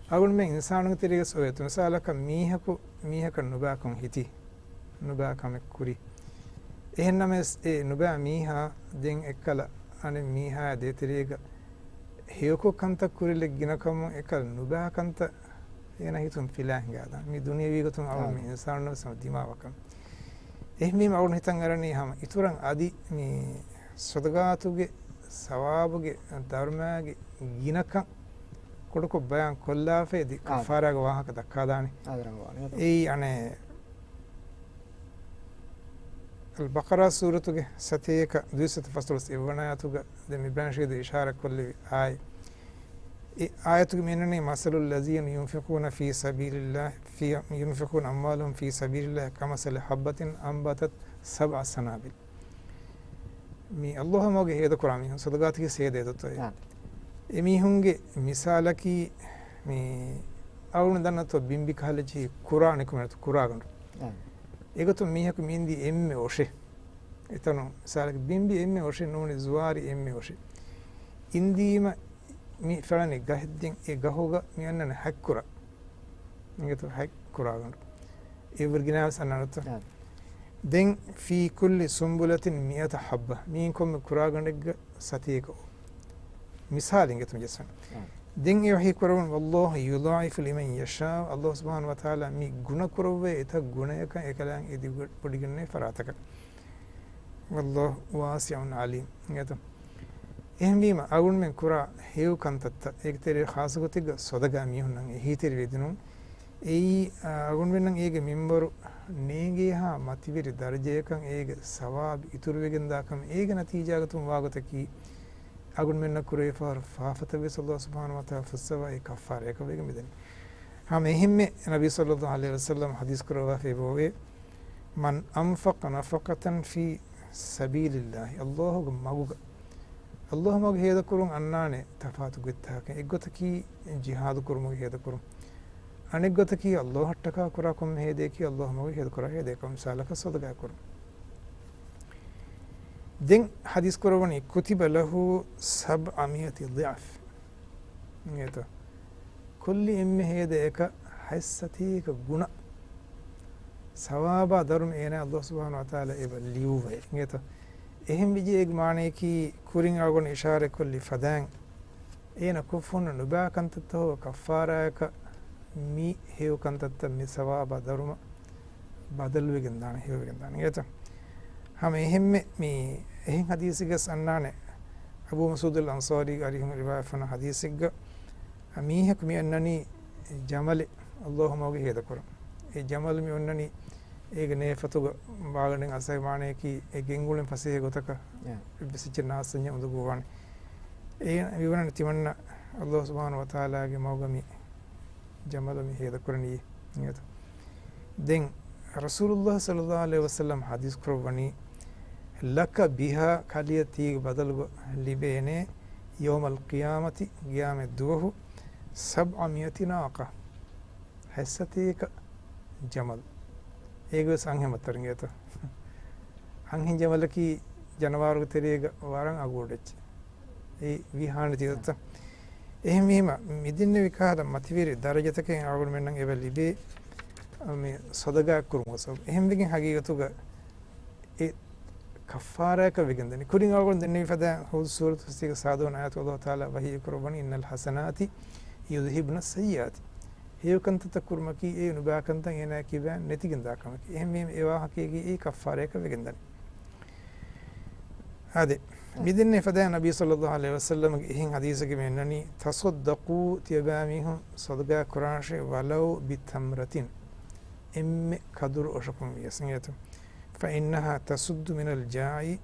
އަޅުގަނޑުމެން އިންސާނުންގެ ތެރޭގަސް އޮވޭތޯ. މިސާލަކަށް މީހަކު މީހަކަށް ނުބައިކަން ހިތީ، ނުބައި ކަމެއް ކުރީ. އެހެންނަމަވެސް އެ ނުބައި މީހާ ދެން އެއްކަލަ އަނެއް މީހާ ދޭތެރޭގަ ހެޔޮކޮށް ކަންތައް ކުރިލެއް ގިނަކަމުން އެކަލަ ނުބައި ކަންތައް އޭނަ ހިތުން ފިލާ ހިނގާދާން. މި ދުނިޔަވީ ގޮތުން އަޅު މި އާ. އިންސާނުންނަށް ވެސް ހަމަ ދިމާވަކަން. އެހެންވީމަ އަޅުގަނޑު ހިތަށް އަރަނީ ހަމަ އިތުރަށް އަދި މި ޞަދަޤާތުގެ ސަވާބުގެ ދަރުމައިގެ ގިނަކަން ކުޑަކޮށް ބަޔާން ކޮށްލާފައި އަދި އާ. ކައްފާރާގެ ވާހަކަ ދައްކާލާނެ. އާ، ދަރަނގަވާނެ. އެއީ އަނެއް އަލްބަޤަރާ ސޫރަތުގެ ސަތޭކަ ދުއިސައްތަ ފަސްދޮޅަސް އެއްވަނަ އާޔަތުގަ ދެ މި ބަޔާން ޝީދު އިޝާރާތް ކޮށްލެވި އާޔަތް. އެ އާޔަތުގެ މި އަންނަނީ، "مثل الذين ينفقون في سبيل الله، في، ينفقون أموالهم في سبيل الله كمثل حبة أنبتت سبع سنابل." މި ﷲ މަގުގަ ހޭދަކުރާ މީހުން ޞަދަޤާތަކީ ހޭދަ އެދޮތޯ؟ އާ. އެމީހުންގެ މިސާލަކީ މި އަޅުގަނޑު ދަންނަތޯ ބިނބި ކަހަލަ ޖެހި ކުރާ ނިކުމެންތު ކުރާގަނޑު. އާ. އެގޮތުން މީހަކު މި އިންދީ އެންމެ އޮށެއް. އެތަނު މިސާލަކީ ބިނބި އެންމެ އޮށެއް ނޫނީ ޒުވާރި އެންމެ އޮށެއް. އިންދީމަ މި ފެޅަނީ ގަހެއް ދެން އެ ގަހުގަ މި އަންނަނީ ހަތް ކުރާ. އިނގޭތޯ ހަތް ކުރާގަނޑު. އެވަރު ގިނަވެސް އަންނާނެތޯ. އާ. ދެން ފީ ކުއްލި ސުންބުލަތިން މިއަތަ ޙައްބަ. މީން ކޮންމެ ކުރާގަނޑެއްގަ ސަތޭކަ އޮށް. މިސާލެއް އިނގޭތޯ މި ޖައްސަން. އާ. ދެން އެ ވަޙީ ކުރަވަން، ވައްލާހު ޔުޟާޢިފު ލިމަން ޔަޝާ. ﷲ ސުބްޙާނަހޫ ވަތަޢާލާ މި ގުނަ ކުރައްވައި އެތައް ގުނަޔަކަށް އެކަލާނގެ އެދި ބޮޑިގަންނައި ފަރާތަކަށް. ވައްލާހު ވާސިޢުން ޢަލީމް. އިނގޭތޯ. އެހެންވީމަ، އަޅުގަނޑުމެން ކުރާ ހެޔޮ ކަންތައްތައް، އޭގެތެރޭ ޚާއްޞަގޮތެއްގަ ސަދަޤާ މީހުންނަށް އެހީތެރިވެދިނުން. އެއީ، އަ، އަޅުގަނޑުމެންނަށް އޭގެ މިންވަރު ނޭނގޭހާ މަތިވެރި ދަރަޖަޔަކަށް އޭގެ ސަވާބު އިތުރުވެގެންދާ ކަމަށް އޭގެ ނަތީޖާގަތުން ވާގޮތަކީ، އަޅުގަނޑުމެންނަށް ކުރެވިފަހަރު ފާފަތައް ވެސް ﷲ ސުބްޙާނަހޫ ވަތަޢާލާ ފުއްސަވާ އެ ކައްފާރަޔަކަށް ވެގެން މިދެނީ. ހަމަ އެހެންމެ ނަބީ ޞައްލައްލާހު ޢަލައިހި ވަސައްލަމް ޙަދީޘް ކުރައްވާފައި ބޯވޭ، މަން އަންފަޤަ ނަފަޤަތަން ފީ ސަބީލިއްލާހި، ﷲގެ މަގުގަ، ﷲ މަގު ހޭދަކުރުން އަންނާނެ ތަފާތު ގޮތްތަކަކަށް. އެއްގޮތަކީ ޖިހާދު ކުރުމުގެ ހޭދަކުރުން. އަނެއްގޮތަކީ ﷲއަށްޓަކާ ކުރާ ކޮންމެ ހޭދަޔަކީ ﷲ މަގުގެ ހޭދަކުރާ ހޭދަޔަކަށް، މިސާލަކަށް ޞަދަޤާ ކުރުން. ދެން ޙަދީޘް ކުރައްވަނީ، ކުތިބަ ލަހު ސަބްޢަ މިއަތި ޟިޢަފް. އިނގޭތޯ؟ ކުއްލި އެންމެ ހޭދަޔަކަށް ހަތްސަތޭކަ ގުނަ ސަވާބާ ދަރުމަ އޭނާ ﷲ ސުބްޙާނަހޫ ވަތަޢާލާ އެބަ ލިޔުއްވައޭ. އިނގޭތޯ؟ އެހެން ވެއްޖެ އޭގެ މާނަޔަކީ ކުރިން އަޅުގަނޑު އިޝާރަތް ކޮށްލި ފަދައިން އޭނަ ކޮށްފަ ހުންނަ ނުބައި ކަންތައްތައް ހޯ ކައްފާރާޔަކަށް މި ހެޔޮ ކަންތައްތައް މި ސަވާބާ ދަރުމަ ބަދަލުވެގެން ދާނެ، ހެޔޮވެގެން ދާނެ. އިނގޭތޯ؟ ހަމަ އެހެންމެ މި އެހެން ޙަދީޘެއްގަސް އަންނާނެ، އަބޫ މަސްޢޫދުލް އަންޞާރީގެ އަރިހުން ރިވާޔަތް ފަންނަ ޙަދީޘެއްގަ، މީހަކު މި އަންނަނީ ޖަމަލެއް ﷲ މަގުގަ ހޭދަކުރަން. އެ ޖަމަލު މި އޮންނަނީ އޭގެ ނޭފަތުގަ ވާގަނޑެއް އަސައި މާނަޔަކީ އެ ގެންގުޅެން ފަސޭހަ ގޮތަކަށް އެއްވެސް އެއްޗެއް ނާސް ނަންޏާ އުނދަގޫވާނެ. އޭ މިވަނަން ތިމަންނަ ﷲ ސުބްޙާނަހޫ ވަތަޢާލާގެ މަގުގަ މި ޖަމަލު މި ހޭދަކުރަނީ އިނގޭތޯ. ދެން ރަސޫލުﷲ ޞައްލައްލާހު ޢަލައިހި ވަސައްލަމް ޙަދީޘް ކުރައްވަނީ، ލަކަ ބިހާ، ކަލެޔަށް ތީގެ ބަދަލުގަ ލިބޭނެ، ޔައުމަލް ޤިޔާމަތި، ޤިޔާމަތް ދުވަހު، ސަބްޢަ މިއަތި ނާޤަ، ހަތްސަތޭކަ ޖަމަލް. އޭގެ ވެސް އަންހެން މައްތަރު އިނގޭތޯ. އަންހެން ޖަމަލަކީ ޖަނަވާރުގެ ތެރޭގަ ވަރަށް އަގު ބޮޑު އެއްޗެއް. އެ ވީ ހާނި ތިދައްތަ. އެހެންވީމަ، މިދެންނެވި ކަހަލަ މަތިވެރި ދަރަޖަތަކެއް އަޅުގަނޑުމެންނަށް އެބަ ލިބޭ، މި ޞަދަޤާތް ކުރުމުގެ ސަބަބު. އެހެންވެގެން ހަގީގަތުގަ އެ ކައްފާރާޔަކަށް ވެގެންދަނީ. ކުރިން އަޅުގަނޑު ދެންނެވި ފަދައިން ހޯދު ސޫރަތު ފަސްވީގެ ސާދަވަން އާޔަތު ﷲ ތަޢާލާ ވަޙީ ކުރައްވަނީ، إِنَّ الْحَسَنَاتِ يُذْهِبْنَ السَّيِّئَاتِ. ހެޔޮ ކަންތައްތައް ކުރުމަކީ އެ ނުބައި ކަންތައް އޭނާއަކީ ބައިން ނެތިގެންދާ ކަމަކީ. އެހެންވީމަ އެ ވާހަކައިގެ އެ ކައްފާރާޔަކަށް ވެގެންދަނީ. އާދެ، މިދެންނެވި ފަދައިން ނަބީ ޞައްލައްލާހު ޢަލައިހި ވަސައްލަމްގެ އެހެން ޙަދީޘެއްގަ މި އަންނަނީ، ތަޞައްދަޤޫ، ތިޔަބައިމީހުން ޞަދަޤާތް ކުރާށޭ، وَلَوْ بِتَمْرَةٍ، އެންމެ ކަދުރު އޮށަކުން ވިޔަސް އިނގޭތޯ. فَإِنَّهَا تَسُدُّ مِنَ الْجَائِعِ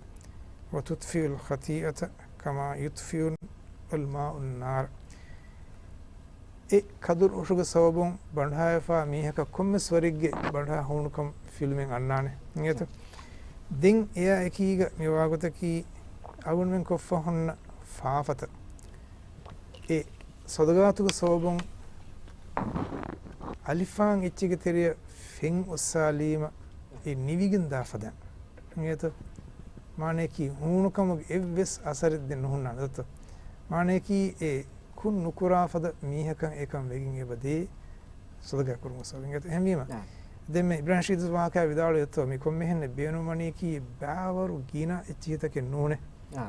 وَتُطْفِئُ الْخَطِيئَةَ كَمَا يُطْفِئُ الْمَاءُ النَّارَ. އެ ކަދުރު އޮށުގެ ސަބަބުން ބަނޑާވެފާ މީހަކަށް ކޮންމެސް ވަރެއްގެ ބަނޑާ ހޫނުކަން ފިލުމެއް އަންނާނެ އިނގޭތޯ. ދެން އެއާ އެކީގަ މި ވާގޮތަކީ އަޅުގަނޑުމެން ކޮށްފަ ހުންނަ ފާފަތައް އެ ޞަދަޤާތުގެ ސަބަބުން އަލިފާން އެއްޗެއްގެ ތެރެއަށް ފެން އޮއްސާލީމަ އެ ނިވިގެން ދާ ފަދައިން އިނގޭތޯ. މާނަޔަކީ ހޫނުކަމުގެ އެއްވެސް އަސަރެއް ދެން ނުހުންނާނެ ދޯ. މާނަޔަކީ އެ ކުށް ނުކުރާ ފަދަ މީހަކަށް އެކަން ވެގެން އެބަ ދޭ ޞަދަޤާތް ކުރުމުގެ ސަބަބުން. އެހެންވީމަ، އާ. ދެންމެ އިބްރާހިމް ޝަހީދު ވާހަކަ ވިދާޅުވި އޮތޯ، މި ކޮންމެހެން ބޭނުންވަނީކީ ބައިވަރު ގިނަ އެއްޗިހިތަކެއް ނޫނޭ. އާ.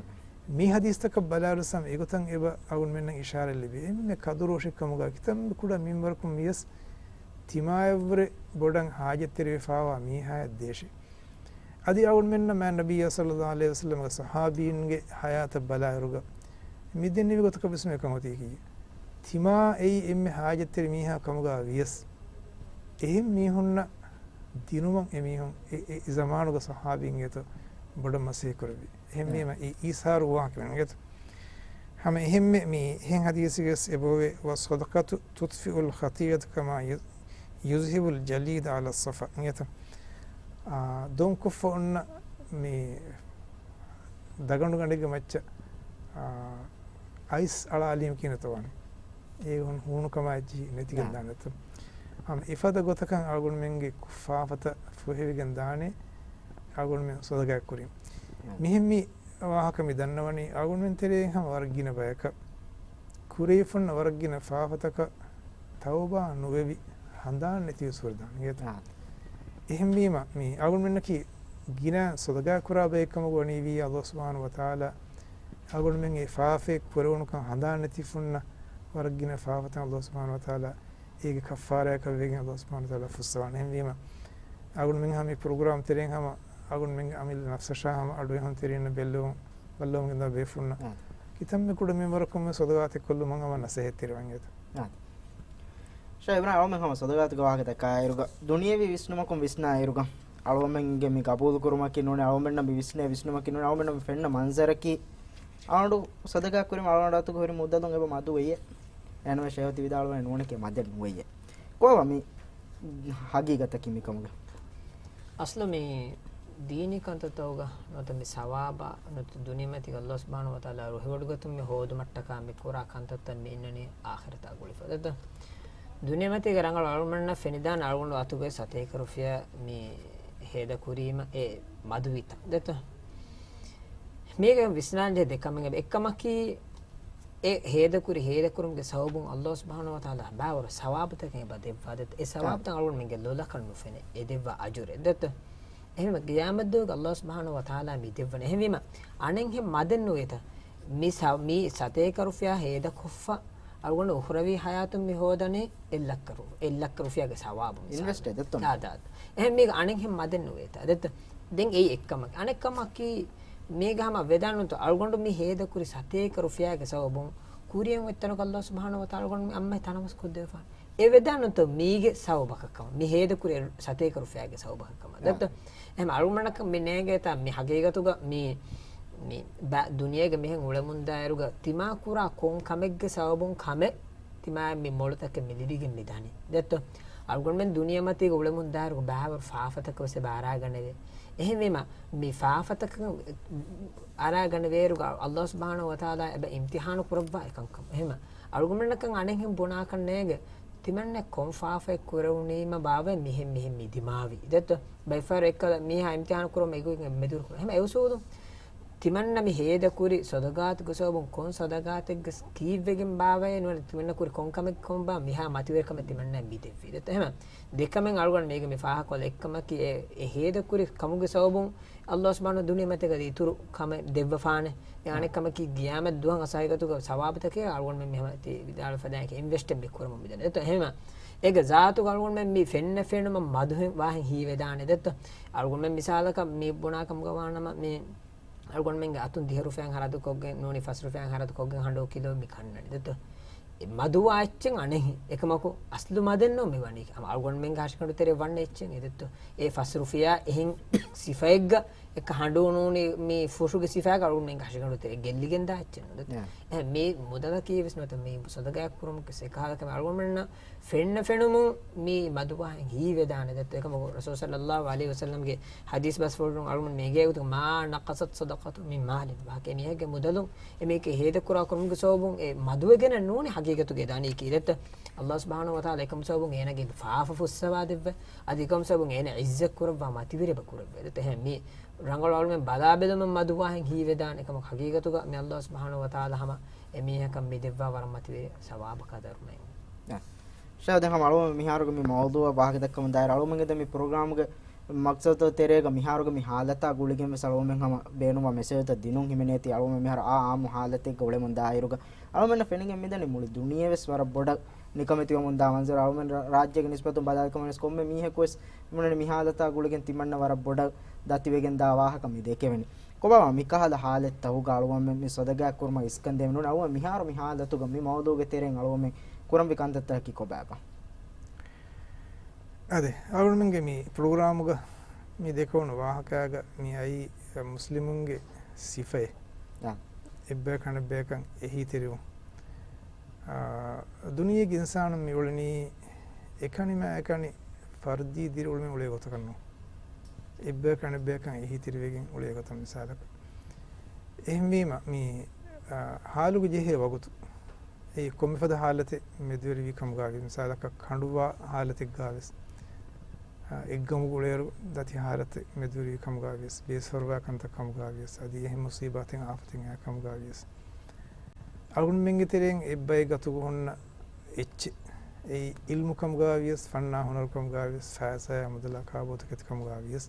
މި ޙަދީޘްތަކަށް ބަލާލުސް ހަމަ އެގޮތަށް އެބަ އަޅުގަނޑުމެންނަށް އިޝާރަތް ލިބޭ. އެންމެ ކަދުރު އޮށެއް ކަމުގަ ކިތަންމެ ކުޑަ މިންވަރަކުން ވިޔަސް ތިމާޔަށްވުރެ ބޮޑަށް ޙާޖަތްތެރިވެފާވާ މީހާޔަށް ދޭށޭ. އަދި އަޅުގަނޑުމެންނަށް މާތް ނަބިއްޔާ ޞައްލައްލާހު ޢަލައިހި ވަސައްލަމްގެ ޞަޙާބީންގެ ޙަޔާތަށް ބަލާއިރުގަ މި ދެންނެވި ގޮތަކަށް ވެސް މި އެކަން އޮތީކީ، ތިމާ އެއީ އެންމެ ޙާޖަތްތެރި މީހާ ކަމުގަ ވިޔަސް، އެހެން މީހުންނަށް ދިނުމަށް އެމީހުން އެ، އެ، އެ ޒަމާނުގެ ޞަޙާބީން އިނގޭތޯ ބޮޑަށް މަސައްކަތް ކުރެއްވި. އެހެންވީމަ އެ އީސާރު ވާހަކަ ވެގެން އިނގޭތޯ. ހަމަ އެހެންމެ މި އެހެން ޙަދީޘެއްގަސް އެބައޮވޭ، والصدقة تطفئ الخطيئة كما يذهب الجليد على الصفا އިނގޭތޯ. އާ، ދޮންކޮށްފަ އޮންނަ މި ދަގަނޑުގަނޑެއްގެ މައްޗަށް، އާ، އައިސް އަޅާލީމަ ކިހިނެއްތޯ ވާނީ. އޭ ހޫނުކަމާ ޖީ ނެތިގެން ނާ. ދާނެތޯ. ހަމަ އެފަދަ ގޮތަކަށް އަޅުގަނޑުމެންގެ ފާފަތައް ފުހެވިގެން ދާނެ އަޅުގަނޑުމެން ސޮދަގާ ކުރިން. ނާ. މިހެން މި ވާހަކަ މި ދަންނަވަނީ އަޅުގަނޑުމެން ތެރެއިން ހަމަ ވަރަށް ގިނަ ބަޔަކަށް ކުރެވިފައޮންނަ ވަރަށް ގިނަ ފާފަތަކަށް ތައުބާ ނުވެވި ހަނދާން ނެތިވެސް ހުރެދާނެ އިނގޭތަ؟ އާ. އެހެންވީމަ، މި އަޅުގަނޑުމެންނަކީ ގިނަ ސޮދަގާ ކުރާ ބައެއްކަމުގަ ވަނީވީ އަﷲ ސުބްޙާނަހޫ ވަތަޢާލާ އަޅުގަނޑުމެން އެ ފާފައެއް ކުރެވުނުކަން ހަނދާން ނެތިފައޮންނަ ވަރަށް ގިނަ ފާފަތައް އަﷲ ސުބްޙާނަހޫ ވަތަޢާލާ އޭގެ ކައްފާރާއަކަށް ވެގެން އަﷲ ސުބްޙާނަހޫ ވަތަޢާލާ ފުއްސަވާނެ. އެހެންވީމަ، އަޅުގަނޑުމެން ހަމަ މި ޕްރޮގްރާމް ތެރެއިން ހަމަ އަޅުގަނޑުމެންގެ އަމިއްލަ ނަފްސަށާ ހަމަ އަޑުއެހުން ތެރެއިންނަށް ބެއްލެވުން ބައްލަވަމުން ގެންދާ ބޭފުޅުންނަށް އާ. ކިތަންމެ ކުޑަ މިންވަރަކުން ސޮދަގާތެއް ކޮށްލުމަށް ހަމަ ނަސޭހަތްތެރިވަން އެދަ. އާ. ޝޭޚް އިބްރާހިމް، އަޅުމެން ހަމަ ސޮދަގާތުގެ ވާހަކަ ދައްކާއިރުގަ، ދުނިޔެވީ ވިސްނުމަކުން ވިސްނާއިރުގަ، އަޅުމެންގެ މި ގަބޫލުކުރުމަކީ ނޫނީ، އަޅުމެންނަށް މި ވިސްނޭ ވިސްނުމަކީ ނޫނީ، އަޅުމެންނަށް މި ފެންނަ މަންޒަރަކީ، އަޅުގަނޑު ސޮދަގާ ކުރީމަ އަޅުގަނޑު އަތުގަ ހުރި މުއްދަލުން އެބަ މަދު ވެއްޔޭ. އެހެންވެ ޝޭޚް ވަތީ ވިދާޅުވަނީ ނޫނެކޭ މަދެއް ނުވެއްޔޭ. ކޮބާ މި ހަގީގަތަކީ މިކަމުގެ؟ އަސްލު މި ދީނީ ކަންތައްތަކުގަ ނުވަތަ މި ސަވާބާ ނުވަތަ ދުނިޔެމަތީގަ އަﷲ ސުބްޙާނަހޫ ވަތަޢާލާ ރުހިވޮޑިގަތުން މި ހޯދުމަށްޓަކާ މި ކުރާ ކަންތައްތައް މި އިންނަނީ އާޚިރަތާ ގުޅިފަ ދެއްތޯ. ދުނިޔެމަތީގަ ރަނގަޅު އަޅުގަނޑަށް ފެނިދާނެ އަޅުގަނޑު އަތުގައި ސަތޭކަ ރުފިޔާ މި ހޭދަކުރީމަ އެ މަދުވީތަ ދެއްތޯ. މީގެ ވިސްނާންޖެހޭ ދެ ކަމެއް. އެއް ކަމަކީ، އެ ހޭދަކުރި، ހޭދަކުރުމުގެ ސަބަބުން އަﷲ ސުބްޙާނަހޫ ވަތަޢާލާ ބާވަރު ސަވާބުތަކެއް އެބަ ދެއްވާ ދެއްތޯ. އެ ސަވާބުތައް އަޅުގަނޑުމެންގެ ލޮލަކަށް ނުފެނޭ އެ ދެއްވާ އަޖުރެއް ދެއްތޯ. އެހެންވެ، ޤިޔާމަތްދުވަހުގަ އަﷲ ސުބްޙާނަހޫ ވަތަޢާލާ މި ދެއްވަނީ. އެހެންވީމަ، އަނެއްހެން މަދެއް ނުވޭތަ؟ މި ސަ-، މި ސަތޭކަ ރުފިޔާ ހޭދަކޮށްފަ، އަޅުގަނޑު އުޚްރަވީ ހަޔާތުން މި ހޯދަނީ އެއް ލައްކަ ރު-، އެއް ލައްކަ ރުފިޔާގެ ސަވާބު މިސާލަކަށް. އިންވެސްޓް ދެއްތޯ. އާ، ދާ. އެހެން މީގަ އަނެއްހެން މަދެއް ނުވޭތަ ދެއްތޯ. ދެން އެއީ އެއްކަމަކީ. އަނެއްކަމަކީ، މީގަ ހަމަ ވެދާނުންތޯ އަޅުގަނޑު މި ހޭދަކުރި ސަތޭކަ ރުފިޔާގެ ސަބަބުން ކުރިއަށް އޮތް ތަނަކަށް އަﷲ ސުބްޙާނަހޫ ވަތަޢާލާ އަޅުގަނޑު މި އަންމެ ތަނަވަސް ކޮށްދެވިފާނެ. އެ ވެދާނުންތޯ މީގެ ސަބަބަކަށް ކަމަށް، މި ހޭދަކުރި ސަތޭކަ ރުފިޔާގެ ސަބަބަކަށް ކަމަށް. އާ. ދެއްތޯ؟ އެހެން އަޅުގަނޑަކަށް މި ނޭނގޭތާ މި ހަގީގަތުގަ މި، މި ބަ-، ދުނިޔޭގަ މިހެން އުޅެމުންދާއިރުގަ ތިމާ ކުރާ ކޮން ކަމެއްގެ ސަބަބުން ކަމެއް ތިމާއަށް މި މޮޅުތަކެއް މި ލިބިގެން މި ދަނީ. ދެއްތޯ؟ އަޅުގަނޑުމެން ދުނިޔެމަތީގަ އުޅެމުންދާއިރުގަ ބައިވަރު ފާފަތަކެއް ވެސް އެބަ އަރާގަނެވޭ. އެހެންވީމަ، މި ފާފަތަކަށް އަރާގަނެވޭއިރުގަ އަﷲ ސުބްޙާނަހޫ ވަތަޢާލާ އެބަ އިމްތިޙާނު ކުރައްވާ އެކަންކަމަށް. އެހެންވީމަ، އަޅުގަނޑަކަށް އަނެއްހެން ބުނާކަށް ނޭނގެ، ތިމަންނަ ކޮން ފާފައެއް ކުރެވުނީމަ ބާވައި މިހެން މިހެން މި ދިމާވީ. ދެއްތޯ؟ ބައެއްފަހަރު އެއްކަލަ މީހާ އިމްތިޙާނު ކުރުމަށް އެގޮތް މެދުރުކުރު. އެހެން އެއުސޫލު. ތިމަންނަ މި ހޭދަކުރި ސޮދަގާތުގެ ސަބަބުން ކޮން ސޮދަގާތެއްގެ ކީއްވެގެން ބާވައޭ ނުވަތަ ތިމަންނަ ކުރި ކޮން ކަމެއް ކޮންބާ މިހާ މަތިވެރިކަމެއް ތިމަންނަ މި ދެއްވީ. ދެއްތޯ؟ އެހެން ދެ ކަމެއް އަޅުގަނޑު މީގަ މި ފާހަގަކޮށްލަ އެއްކަމަކީ އެ، އެ ހޭދަކުރި ކަމުގެ ސަބަބުން އަﷲ ސުބްޙާނަހޫ ދުނިޔެމަތީގަ އިތުރު ކަމެއް ދެއްވަފާނެ. އެ އަނެއް ކަމަކީ ޤިޔާމަތް ދުވަހަށް ހަގީގަތުގަ ސަވާބުތަކެއް އަޅުގަނޑުމެން މި ހަމަ ތި ވިދާޅުވި ފަދައިން އިންވެސްޓެއް މި ކުރަމުން މިދަނީ. ދެއްތޯ؟ އެހެންވީމަ، އޭގެ ޒާތުގަ އަޅުގަނޑުމެން މި ފެންނަ ފެނުމަށް މަދުހެން ވާހެން ހީވެދާނެ. ދެއްތޯ؟ އަޅުގަނޑުމެން މިސާލަކަށް މި ބުނާ ކަމުގަ ވާނަމަ މި އަޅުގަނޑުމެންގެ އަތުން ދިހަ ރުފިޔާ ހަރަދު ކޮށްގެން ނޫނީ ފަސް ރުފިޔާ ހަރަދު ކޮށްގެން ހަނޑޫ ކިލޯ މި ކަންނަނީ. ދެއްތޯ؟ އެ މަދުވާ އެއްޗެއް އަނެއްހެން. އެކަމަކު އަސްލު މަދެއްނޫން މި ވަނީ. އަޅުގަނޑުމެންގެ ހަށިގަނޑު ތެރޭ ވަންނަ އެއްޗެއް. އެ ދެއްތޯ؟ އެ ފަސް ރުފިޔާ އެހެން ސިފައެއްގަ އެކަ ހަނޑޫ ނޫނީ މި ފުށުގެ ސިފައިގަ އަޅުގަނޑުމެންގެ ހަށިގަނޑު ތެރޭ ގެއްލިގެން ދާ އެއްޗެއް ނޫން. ދެއްތޯ؟ އެ މި މުދަލަކީ ވެސް ނުވަތަ މި ސޮދަގާތް ކުރުމުގެ އެކަހަލަ ކަމެއް އަޅުގަނޑުމެންނަށް ފެންނަ ފެނުމުން މި މަދުވާހެން ހީވެދާނެ. ދެއްތޯ؟ އެކަމަކު ރަސޫލު ޞައްލައްލާހު ޢަލައިހި ވަސައްލަމްގެ ޙަދީޘް ބަސްފުޅުން އަޅުގަނޑު މި އެނގޭ ގޮތުން، "ما نقصت صدقة من مال." ވާހަކަ އެ މީހެއްގެ މުދަލުން އެ މީހެއްގެ ހޭދަކުރާ ކުރުމުގެ ސަބަބުން އެ މަދުވެގެނެއް ނޫނީ ޙަޤީޤަތުގަ ދާނީކީ. ދެއްތޯ؟ އަﷲ ސުބްޙާނަހޫ ވަތަޢާލާ އެކަމު ސަބަބުން އޭނާގެ ފާފަ ފުއްސަވާ ދެއްވޭ. އަދި އެކަމު ސަބަބުން އޭނާ ޢިއްޒަތް ކުރައްވާ މަތިވެރި އެބަ ކުރެއްވޭ. ދެއްތޯ؟ އެހެން މި ރަނގަޅު އަޅުމެން ބަލާ ބެލުމަށް މަދުވާހެން ހީވެދާނެ. އެކަމަކު ޙަޤީޤަތުގަ މި އަﷲ ސުބްޙާނަހޫ ވަތަޢާލާ ހަމަ އެ މީހަކަށް މި ދެއްވާ ވަރަށް މަތިވެރި ސަވާބު ޤަދަރު މައިން. ޝޭޚް، ދެން ހަމަ އަޅުގަނޑު މިހާރުގެ މި މައުޟޫޢަށް ވާހަކަ ދައްކަމުން ދާއިރު އަޅުގަނޑުމެންގެ ދެން މި ޕްރޮގްރާމުގެ މަޤްޞަދު ތެރޭގަ މިހާރުގެ މި ޙާލަތާ ގުޅިގެން ވެސް އަޅުގަނޑުމެން ހަމަ ބޭނުންވާ މެސެޖުތައް ދިނުން ހިމެނޭތީ، އަޅުގަނޑުމެން މިހާރު އާ އާއްމު ޙާލަތެއްގަ އުޅެމުން ދާއިރުގަ އަޅުގަނޑުމެންނަށް ފެނިގެން މިދަނީ މުޅި ދުނިޔެ ވެސް ވަރަށް ބޮޑަށް ނިކަމެތިވަމުން ދާ މަންޒަރު. އަޅުގަނޑުމެން ރާ-، ރާއްޖޭގެ ނިސްބަތުން ބަލާލިކަމަށް ވެސް ކޮންމެ މީހަކު ވެސް މި ހިމެނޭ މި ޙާލަތާ ގުޅިގެން ތިމަންނަ ވަރަށް ބޮޑަށް ދަތިވެގެން ދާ ވާހަކަ މި ދެކެވެނީ. ކޮބާ މިކަހަލަ ޙާލަތްތަކުގަ އަޅުގަނޑުމެން މި ޞަދަޤާ ކުރުމަށް އިސްކަން ދޭން ނޫން. އަޅުގަނޑު މިހާރު މި ޙާލަތުގަ މި މައުޟޫޢުގެ ތެރެއިން އަޅުގަނޑުމެން ކުރަންވީ ކަންތައްތަކަކީ ކޮބާބާ؟ އާދެ، އަޅުގަނޑުމެންގެ މި ޕްރޮގްރާމުގަ މި ދެކެވުނު ވާހަކައިގަ މި އައީ މުސްލިމުންގެ ސިފައެއް. އާ. އެއްބަޔަކު އަނެއްބަޔަކަށް އެހީތެރިވުން. އާ، ދުނިޔޭގެ އިންސާނުން މި އުޅެނީ އެކަނި މާ އެކަނި ފަރްދީ ދިރިއުޅުމެއް އުޅޭ ގޮތަކަށް ނޫން. އެއްބަޔަކު އަނެއްބަޔަކަށް އެހީތެރިވެގެން އުޅޭ ގޮތަށް މިސާލަކަށް. އެހެންވީމަ، މި، އާ، ހާލުގެ ޖެހޭ ވަގުތު އެއީ ކޮންމެފަދަ ހާލަތެއް މެދުވެރިވި ކަމުގާވި، މިސާލަކަށް ކަނޑުވާ ހާލަތެއްގާވެސް، އާ، އެއްގަމުގަ އުޅޭއިރު ދަތި ހާލަތެއް މެދުވެރިވި ކަމުގާވިޔަސް، ބޭސްފަރުވާ ކަންތައް ކަމުގާވިޔަސް، އަދި އެހެން މުސީބާތެއް އާފަތެއް އައި ކަމުގާވިޔަސް، އަޅުގަނޑުމެންގެ ތެރެއިން އެއްބައެއް ގަތުގަ ހުންނަ އެއްޗެއް، އެއީ އިލްމު ކަމުގާވިޔަސް، ފަންނާ ހުނަރު ކަމުގާވިޔަސް، ފައިސާއާ މުދަލާ ކާބޯތަކެތި ކަމުގާވިޔަސް،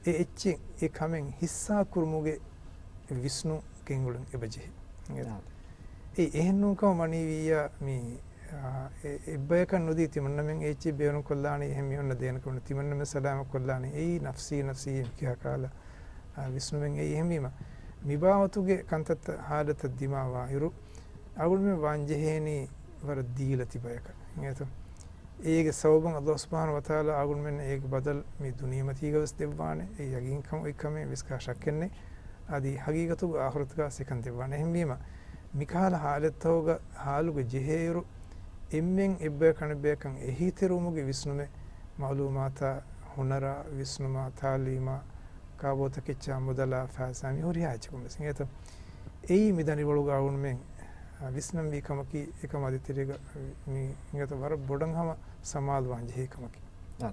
އެ އެއްޗެއް އެ ކަމެއް ހިއްސާ ކުރުމުގެ ވިސްނުން ގެންގުޅެން އެބަޖެހޭ. އާ. އެ އެހެން ނޫންކަމަށް ވަނީ ވިއްޔާ މި، އާ، އެ، އެއްބަޔަކަށް ނުދީ ތިމަންނަމެން އެ އެއްޗެއް ބޭނުންކޮށްލާނީ، އެހެން މި އޮންނަ ދޭން ކަމުން ތިމަންނަމެން ސަލާމަތް ކޮށްލާނީ. އެއީ ނަފްސީ ނަފްސީ ކިހާ ކާލަ، އާ، ވިސްނުމެއް އެއީ. އެހެންވީމަ މި ބާވަތުގެ ކަންތައްތައް ހާލަތަށް ދިމާވާ އިރު، އަޅުގަނޑުމެން ވާންޖެހޭނީ ވަރަށް ދީލަތި ބަޔަކަށް. އިނގޭތޯ؟ އޭގެ ސަބަބުން ﷲ ސުބްޙާނަހޫ ވަތަޢާލާ އަޅުގަނޑުމެން އޭގެ ބަދަލު މި ދުނިޔެމަތީގަވެސް ދެއްވާނެ. އެ ޔަގީންކަން އޮތްކަމެއް ވެސް ކާ ޝައްކެއްނެތް. އަދި ހަގީގަތުގަ އާޚިރަތުގަ ސެކަން ދެއްވާނެ. އެހެންވީމަ، މިކަހަލަ ހާލަތްތަކުގަ ހާލުގަ ޖެހޭއިރު، އެންމެން އެއްބަޔަކު އަނެއްބަޔަކަށް އެހީތެރިވުމުގެ ވިސްނުމެއް، މަޢުލޫމާތާ، ހުނަރާ، ވިސްނުމާ، ތާލީމާ، ކާބޯތަކެއްޗާ، މުދަލާ، ފައިސާ، މި ހުރިހާ އެއްޗަކުން ވެސް އިނގޭތޯ؟ އެއީ މި ދަނޑިވަޅުގަ އަޅުގަނޑުމެން، އާ، ވިސްނަންވީ ކަމަކީ، އެކަމަށް އަދި ތެރޭގަ މި އިނގޭތޯ ވަރަށް ބޮޑަށް ހަމަ ސަމާލުވާން ޖެހޭ ކަމަކީ. އާ.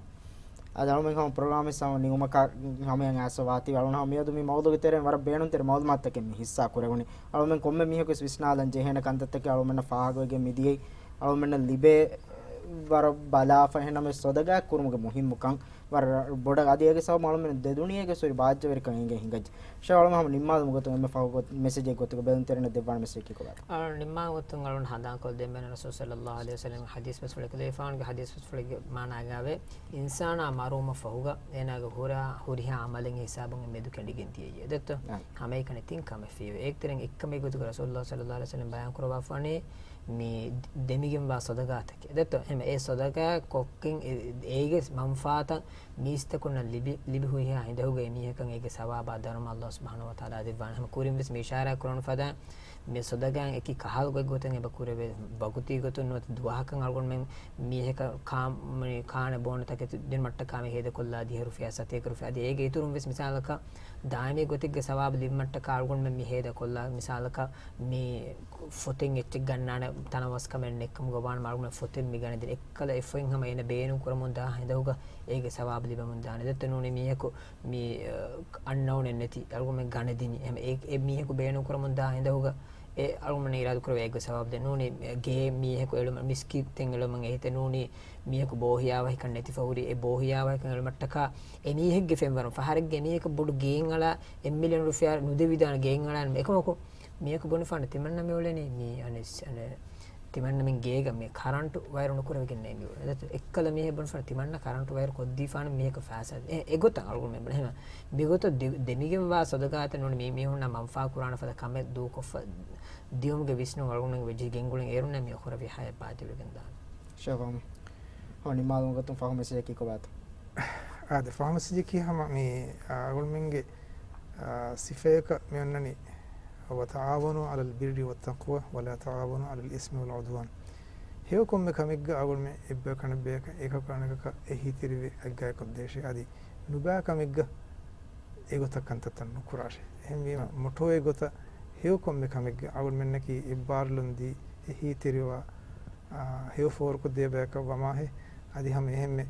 އަދި އަޅުމެން ހަމަ ޕްރޮގްރާމެއް ސަމަ ނިމުމަކާ ހަމަޔަށް އައިސް ވާތީ އަޅުން ހަމަ މިއަދު މި މައުޟޫގެ ތެރެއިން ވަރަށް ބޭނުންތެރި މައުލޫމާތުތަކެއް މި ހިއްސާ ކުރެވުނީ. އަޅުމެން ކޮންމެ މީހަކުވެސް ވިސްނާލަން ޖެހޭނެ ކަންތައްތަކެއް އަޅުމެންނަށް ފާހަގަވެގެން މިދިޔައީ. އަޅުމެންނަށް ލިބޭ ވަރަށް ބަލާފަ އެހެންނަމަވެސް ސޮދަގާ ކުރުމުގެ މުހިއްމުކަން ވަރަށް ބޮޑަށް އަދި އޭގެ ސަބަބުން އަޅުމެން ދެ ދުނިޔޭގެ ސުރި ބާއްޖަވެރިކަން އެނގޭ ހިނގައްޖެ. ޝޭޚް އަޅުމެން ހަމަ ނިންމާލުމުގެ ގޮތުން އެންމެ ފަހު ގޮތް މެސެޖެއް ގޮތުގަ ބެލުންތެރިންނަށް ދެއްވާނެ މެސެޖަކީ ކޮބާތަ؟ އަޅު ނިންމާލުމުގެ ގޮތުން އަޅުން ހަނދާންކޮށްދޭން ބޭނުން ރަސޫލު ޞައްލައްލާހު ޢަލައިހި ވަސައްލަމް ޙަދީޘް ބަސްފުޅެއްގެ ދެފާނުގެ ޙަދީޘް ބަސްފުޅެއްގެ މާނާގައިވޭ، އިންސާނާ މަރުވުމަށް ފަހުގަ އޭނާގެ ހުރާ ހުރިހާ ޢަމަލެއް ހިސާބުން އެ މެދު ކެނޑިގެން ދިޔައީ. ދެއްތޯ؟ އަ. ހަމައެކަނި ތިން ކަމެއް ފިޔަވޭ. އޭގެ ތެރެއިން އެއްކަމެއް ގޮތުގަ ރަސޫލު ޞައްލައްލާހު ޢަލައިހި ވަސައްލަމް ބަޔާން ކުރައްވާފަވަނީ މި ދެމިގެންވާ ސަދަގާތަކެއް. ދެއްތޯ؟ އެހެން އެ ސަދަގާ ކޮށްގެން އެ-، އޭގެ މަންފާތައް މީސްތަކުންނަށް ލިބި، ލިބި ހުރިހާ ހިނދަކުގަ އެމީހަކަށް އޭގެ ސަވާބާ ދަރުމަ ﷲ ސުބްޙާނަހޫ ވަތަޢާލާ ދެއްވާނެ. ހަމަ ކުރިން ވެސް މި އިޝާރާތް ކުރަން ފަދަ މި ސަދަގާއިން އެކި ކަހަލަ ގޮތްގޮތެއް އެބަ ކުރެވޭ. ވަގުތީ ގޮތުން ނުވަތަ ދުވަހަކަށް އަޅުގަނޑުމެން މީހަކަށް ކާ-، މި ކާނެ ބޯނެ ތަކެތި ދިނުމަށްޓަކާ މި ހޭދަކޮށްލާ ދިހަ ރުފިޔާ، ސަތޭކަ ރުފިޔާ. އަދި އޭގެ އިތުރުން ވެސް މިސާލަކަށް ދާއިމީ ގޮތެއްގެ ސަވާބު ލިބުމަށްޓަކާ އަޅުގަނޑުމެން މި ހޭދަކޮށްލާ. މިސާލަކަށް މި ފޮތެއް އެއްޗެއް ގަންނާނެ ތަނަވަސްކަމެއް ނެތްކަމުގަ ވާނަމަ އަޅުގަނޑުމެން ފޮތެއް މި ގަނެދިން. އެއްކަލަ އެ ފޮތް ހަމަ އޭނަ ބޭނުން ކުރަމުން ދާ ހިނދަކުގަ އޭގެ ސަވާބު ލިބެމުން ދާނެ. ދެއްތޯ ނޫނީ މީހަކު މި، އަ، އަންނައުނެއް ނެތި އަޅުގަނޑުމެން ގަނެދިނީ. އެހެން އެ، އެ މީހަކު ބޭނުން ކުރަމުން ދާ ހިނދަކުގަ އެ އަޅުގަނޑު އިރާދަ ކުރެވޭ އެއްގޮތް ސަވާބު ދޭން. ނޫނީ ގޭ މީހަކު އެޅުމަށް، މިސްކިތެއް އެޅުމަށް އެހިތެއް ނޫނީ މީހަކު ބޯހިޔާވަހިކަން ނެތިފަ ހުރި އެ ބޯހިޔާވަހިކަން އެޅުމަށްޓަކާ އެ މީހެއްގެ ފެންވަރުން ފަހަރެއްގެ މީހަކަށް ބޮޑު ގޭން އަޅާ އެއް މިލިއަން ރުފިޔާ ނުދެވިދާނެ ގޭން އަޅާނަމަ އެކަމަކު މީހަކު ބުނެފާނެ ތިމަންނަ މި އުޅެނީ މީ އަނެސް، އަނެ، ތިމަންނަ މި ގޭގަ މި ކަރަންޓު ވަޔަރު ނުކުރެވިގެން ނޭ މި އުޅެނީ. ދެއްތޯ އެއްކަލަ މީހެއް ބުނެފާނެ ތިމަންނަ ކަރަންޓު ވަޔަރު ކޮށްދީފާނެ މީހަކަށް ފައިސާ ދޭ. އެ، އެގޮތަށް އަޅުގަނޑުމެން ބުނެ ހަމަ މިގޮތަށް ދި-، ދެމިގެންވާ ސަދަގާތައް ނޫނީ މީ މީހުންނަށް މަންފާ ކުރާނެ ފަދަ ކަމެއް ދޫކޮށްފަ ދިޔުމުގެ ވިސްނުން އަޅުގަނޑުމެން ވެއްޖެ ގެންގުޅެން އޭރުންނޭ މި އަޚުރަ ވިހާޔަށް ބާއްޖަވެގެން ދާނެ. ޝަބާމް. ހަމަ ނިންމާލުމުގެ ގޮތުން ފަހު މެސެޖަކީ ކޮބާތަ؟ އާދެ، ފަހު މެސެޖަކީ ހަމަ މި، އާ، އަޅުގަނޑުމެންގެ، އާ، ސިފަޔަކަށް މި އޮންނަނީ، وتعاونوا على البر والتقوى ولا تعاونوا على الإثم والعدوان. ހެޔޮ ކޮންމެ ކަމެއްގަ އަޅުގަނޑުމެން އެއްބަޔަކު އަނެއްބަޔަކަށް އެކަކު އަނެކަކަށް އެހީތެރިވެ އަތްގައިކޮށްދޭށޭ. އަދި ނުބައި ކަމެއްގަ އެގޮތަށް ކަންތައްތައް ނުކުރާށޭ. އެހެންވީމަ، އަ، މޮޓޯއެއް ގޮތަށް ހެޔޮ ކޮންމެ ކަމެއްގަ އަޅުގަނޑުމެންނަކީ އެއްބާރުލުންދީ އެހީތެރިވާ، އާ، ހެޔޮ ފޯރުކޮށްދޭ ބަޔަކަށް ވަމާހޭ. އަދި ހަމަ އެހެންމެ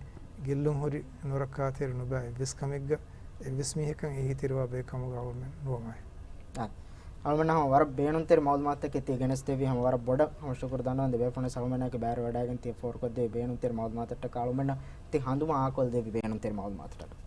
ގެއްލުން ހުރި ނުރައްކާތެރި ނުބައި އެއްވެސް ކަމެއްގަ އެއްވެސް މީހަކަށް އެހީތެރިވާ ބައެއް ކަމުގަ އަޅުގަނޑުމެން ނުވަމާހޭ. އާ، އަޅުމެންނަށް ހަމަ ވަރަށް ބޭނުންތެރި މައުލޫމާތުތަކެއް ތިޔަ ގެނެސްދެއްވީ. ހަމަ ވަރަށް ބޮޑަށް ހަމަ ޝުކުރު ދަންނަވަން ދެ ބޭފުޅުން ހަމައެކަނި ބައިވެރިވަޑައިގެން ތިޔަ ފޯރުކޮށްދެއްވި ބޭނުންތެރި މައުލޫމާތަށްޓަކާ އަޅުމެންނަށް ތި ހަނދުމަ އާކޮށްދެއްވި ބޭނުންތެރި މައުލޫމާތުތަކަށް.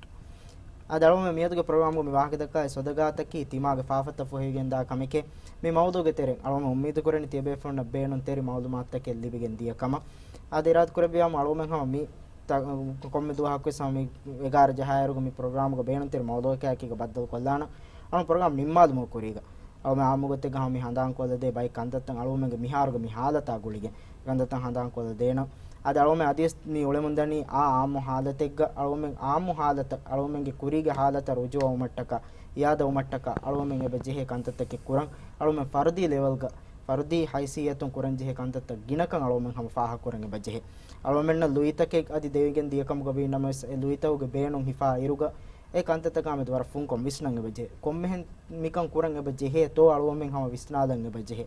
އަދި އަޅުމެން މިއަދުގެ ޕްރޮގްރާމްގަ މި ވާހަކަދައްކާ އެ ސޮދަގާތަކީ ތިމާގެ ފާފަތައް ފޮހެވިގެންދާ ކަމެކޭ. މި މައުޟޫގެ ތެރެއިން އަޅުމެން އުއްމީދުކުރަނީ ތިޔަބޭފުޅުންނަށް ބޭނުންތެރި މައުލޫމާތުތަކެއް ލިބިގެން ދިޔަ ކަމަށް. އަދި އިރާދަ ކުރެއްވިޔާމު އަޅުމެން ހަމަ މި ތަ-، ކޮންމެ ދުވަހަކުވެސް ހަމަ މި އެގާރަ ޖަހާއިރުގަ މި ޕްރޮގްރާމްގަ ބޭނުންތެރި މައުޟޫއެކޭ ބައްދަލުކޮށްލާނަން. އަޅުމެން ޕްރޮގްރާމް ނިންމާލުމުގެ ކުރީގަ އަޅުމެން އާއްމު ގޮތެއްގަ ހަމަ މި ހަނދާންކޮށްލަދޭ ބައެއް ކަންތައްތައް އަޅުމެންގެ މިހާރުގެ މި ހާލަތާ ގުޅިގެން ކަންތައްތައް ހަނދާންކޮށްލަދޭނަން. އަދި އަޅުމެން އަދިވެސް މި އުޅެމުންދަނީ އާ އާއްމު ހާލަތެއްގަ އަޅުމެން އާއްމު ހާލަތަށް އަޅުމެންގެ ކުރީގެ ހާލަތަށް ރުޖޫޢަވުމަށްޓަކާ، އިއާދަވުމަށްޓަކާ އަޅުމެން އެބަ ޖެހޭ ކަންތައްތަކެއް ކުރަން. އަޅުމެން ފަރުދީ ލެވެލްގަ، ފަރުދީ ހައިސިއްޔަތުން ކުރަންޖެހޭ ކަންތައްތައް ގިނަކަން އަޅުމެން ހަމަ ފާހަގަކުރަން އެބަ ޖެހޭ. އަޅުމެންނަށް ލުއިތަކެއް އަދި ދެވިގެން ދިޔަކަމުގަ ވީނަމަވެސް، އެ ލުއިތަކުގެ ބޭނުން ހިފާ އިރުގަ، އެ ކަންތައްތަކާމެދު ވަރަށް ފުންކޮށް ވިސްނަން އެބަޖެހޭ. ކޮންމެހެން މިކަން ކުރަން އެބަޖެހޭ ތޯ އަޅުގަނޑުމެން ހަމަ ވިސްނާލަން އެބަޖެހޭ.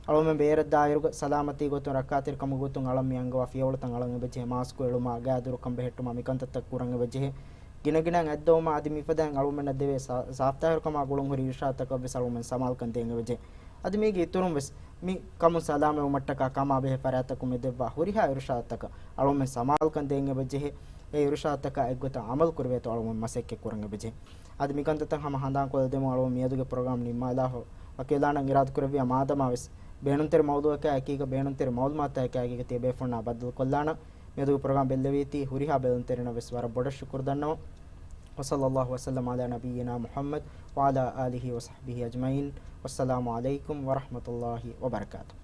އަޅުގަނޑުމެން ބޭރަށް ދާއިރުގަ ސަލާމަތީ ގޮތުން ރައްކާތެރިކަމުގެ ގޮތުން އަޅަން މި އަންގަވާ ފިޔަވަޅުތައް އަޅަން އެބަޖެހޭ. މާސްކު އެޅުމާ، ގާދުރުކަން ބެހެއްޓުމާ، މި ކަންތައްތައް ކުރަން އެބަޖެހޭ. ގިނަގިނައިން އަތްދަވުމާ އަދި މިފަދައިން އަޅުގަނޑުމެންނަށް ދެވޭ ސާ-، ސާފްތާހިރުކަމާ ގުޅުން ހުރި އިރުޝާދުތަކަށްވެސް އަޅުގަނޑުމެން ސަމާލުކަން ދޭން އެބަޖެހޭ. އަދި މީގެ އިތުރުން ވެސް މި ކަމުން ސަލާމަތްވުމަށްޓަކާ ކަމާ ބެހޭ ފަރާތްތަކުން މި ދެއްވާ ހުރިހާ އިރުޝާދުތަކަށް އަޅުގަނޑުމެން ސަމާލުކަން ދޭން އެބަޖެހޭ. އެ އިރުޝާދުތަކާ އެއްގޮތަށް އަމަލު ކުރެވޭތޯ އަޅުގަނޑުމެން މަސައްކަތް ކުރަން އެބަޖެހޭ. އަދި މިކަންތައްތައް ހަމަ ހަނދާން ކޮށްލަދެމުން އަޅުގަނޑު މިއަދުގެ ޕްރޮގްރާމް ނިންމާލާފަ ވަކިވެލާނަން އިރާދަކުރެއްވިޔާ، މާދަމާ ވެސް ބޭނުންތެރި މައުޟޫއަކާ އެކީގަ ބޭނުންތެރި މައުލޫމާތާ އެކާގީގަ ތިޔަބޭފުޅުންނާ ބައްދަލުކޮށްލާނަން. މިއަދުގެ ޕްރޮގްރާމް ބެއްލެވީތީ ހުރިހާ ބެލުންތެރިންނަށް ވެސް ވަރަށް ބޮޑަށް ޝުކުރު ދަންނަވަން. وصلى الله وسلم على نبينا محمد وعلى آله وصحبه أجمعين. والسلام عليكم ورحمة الله وبركاته.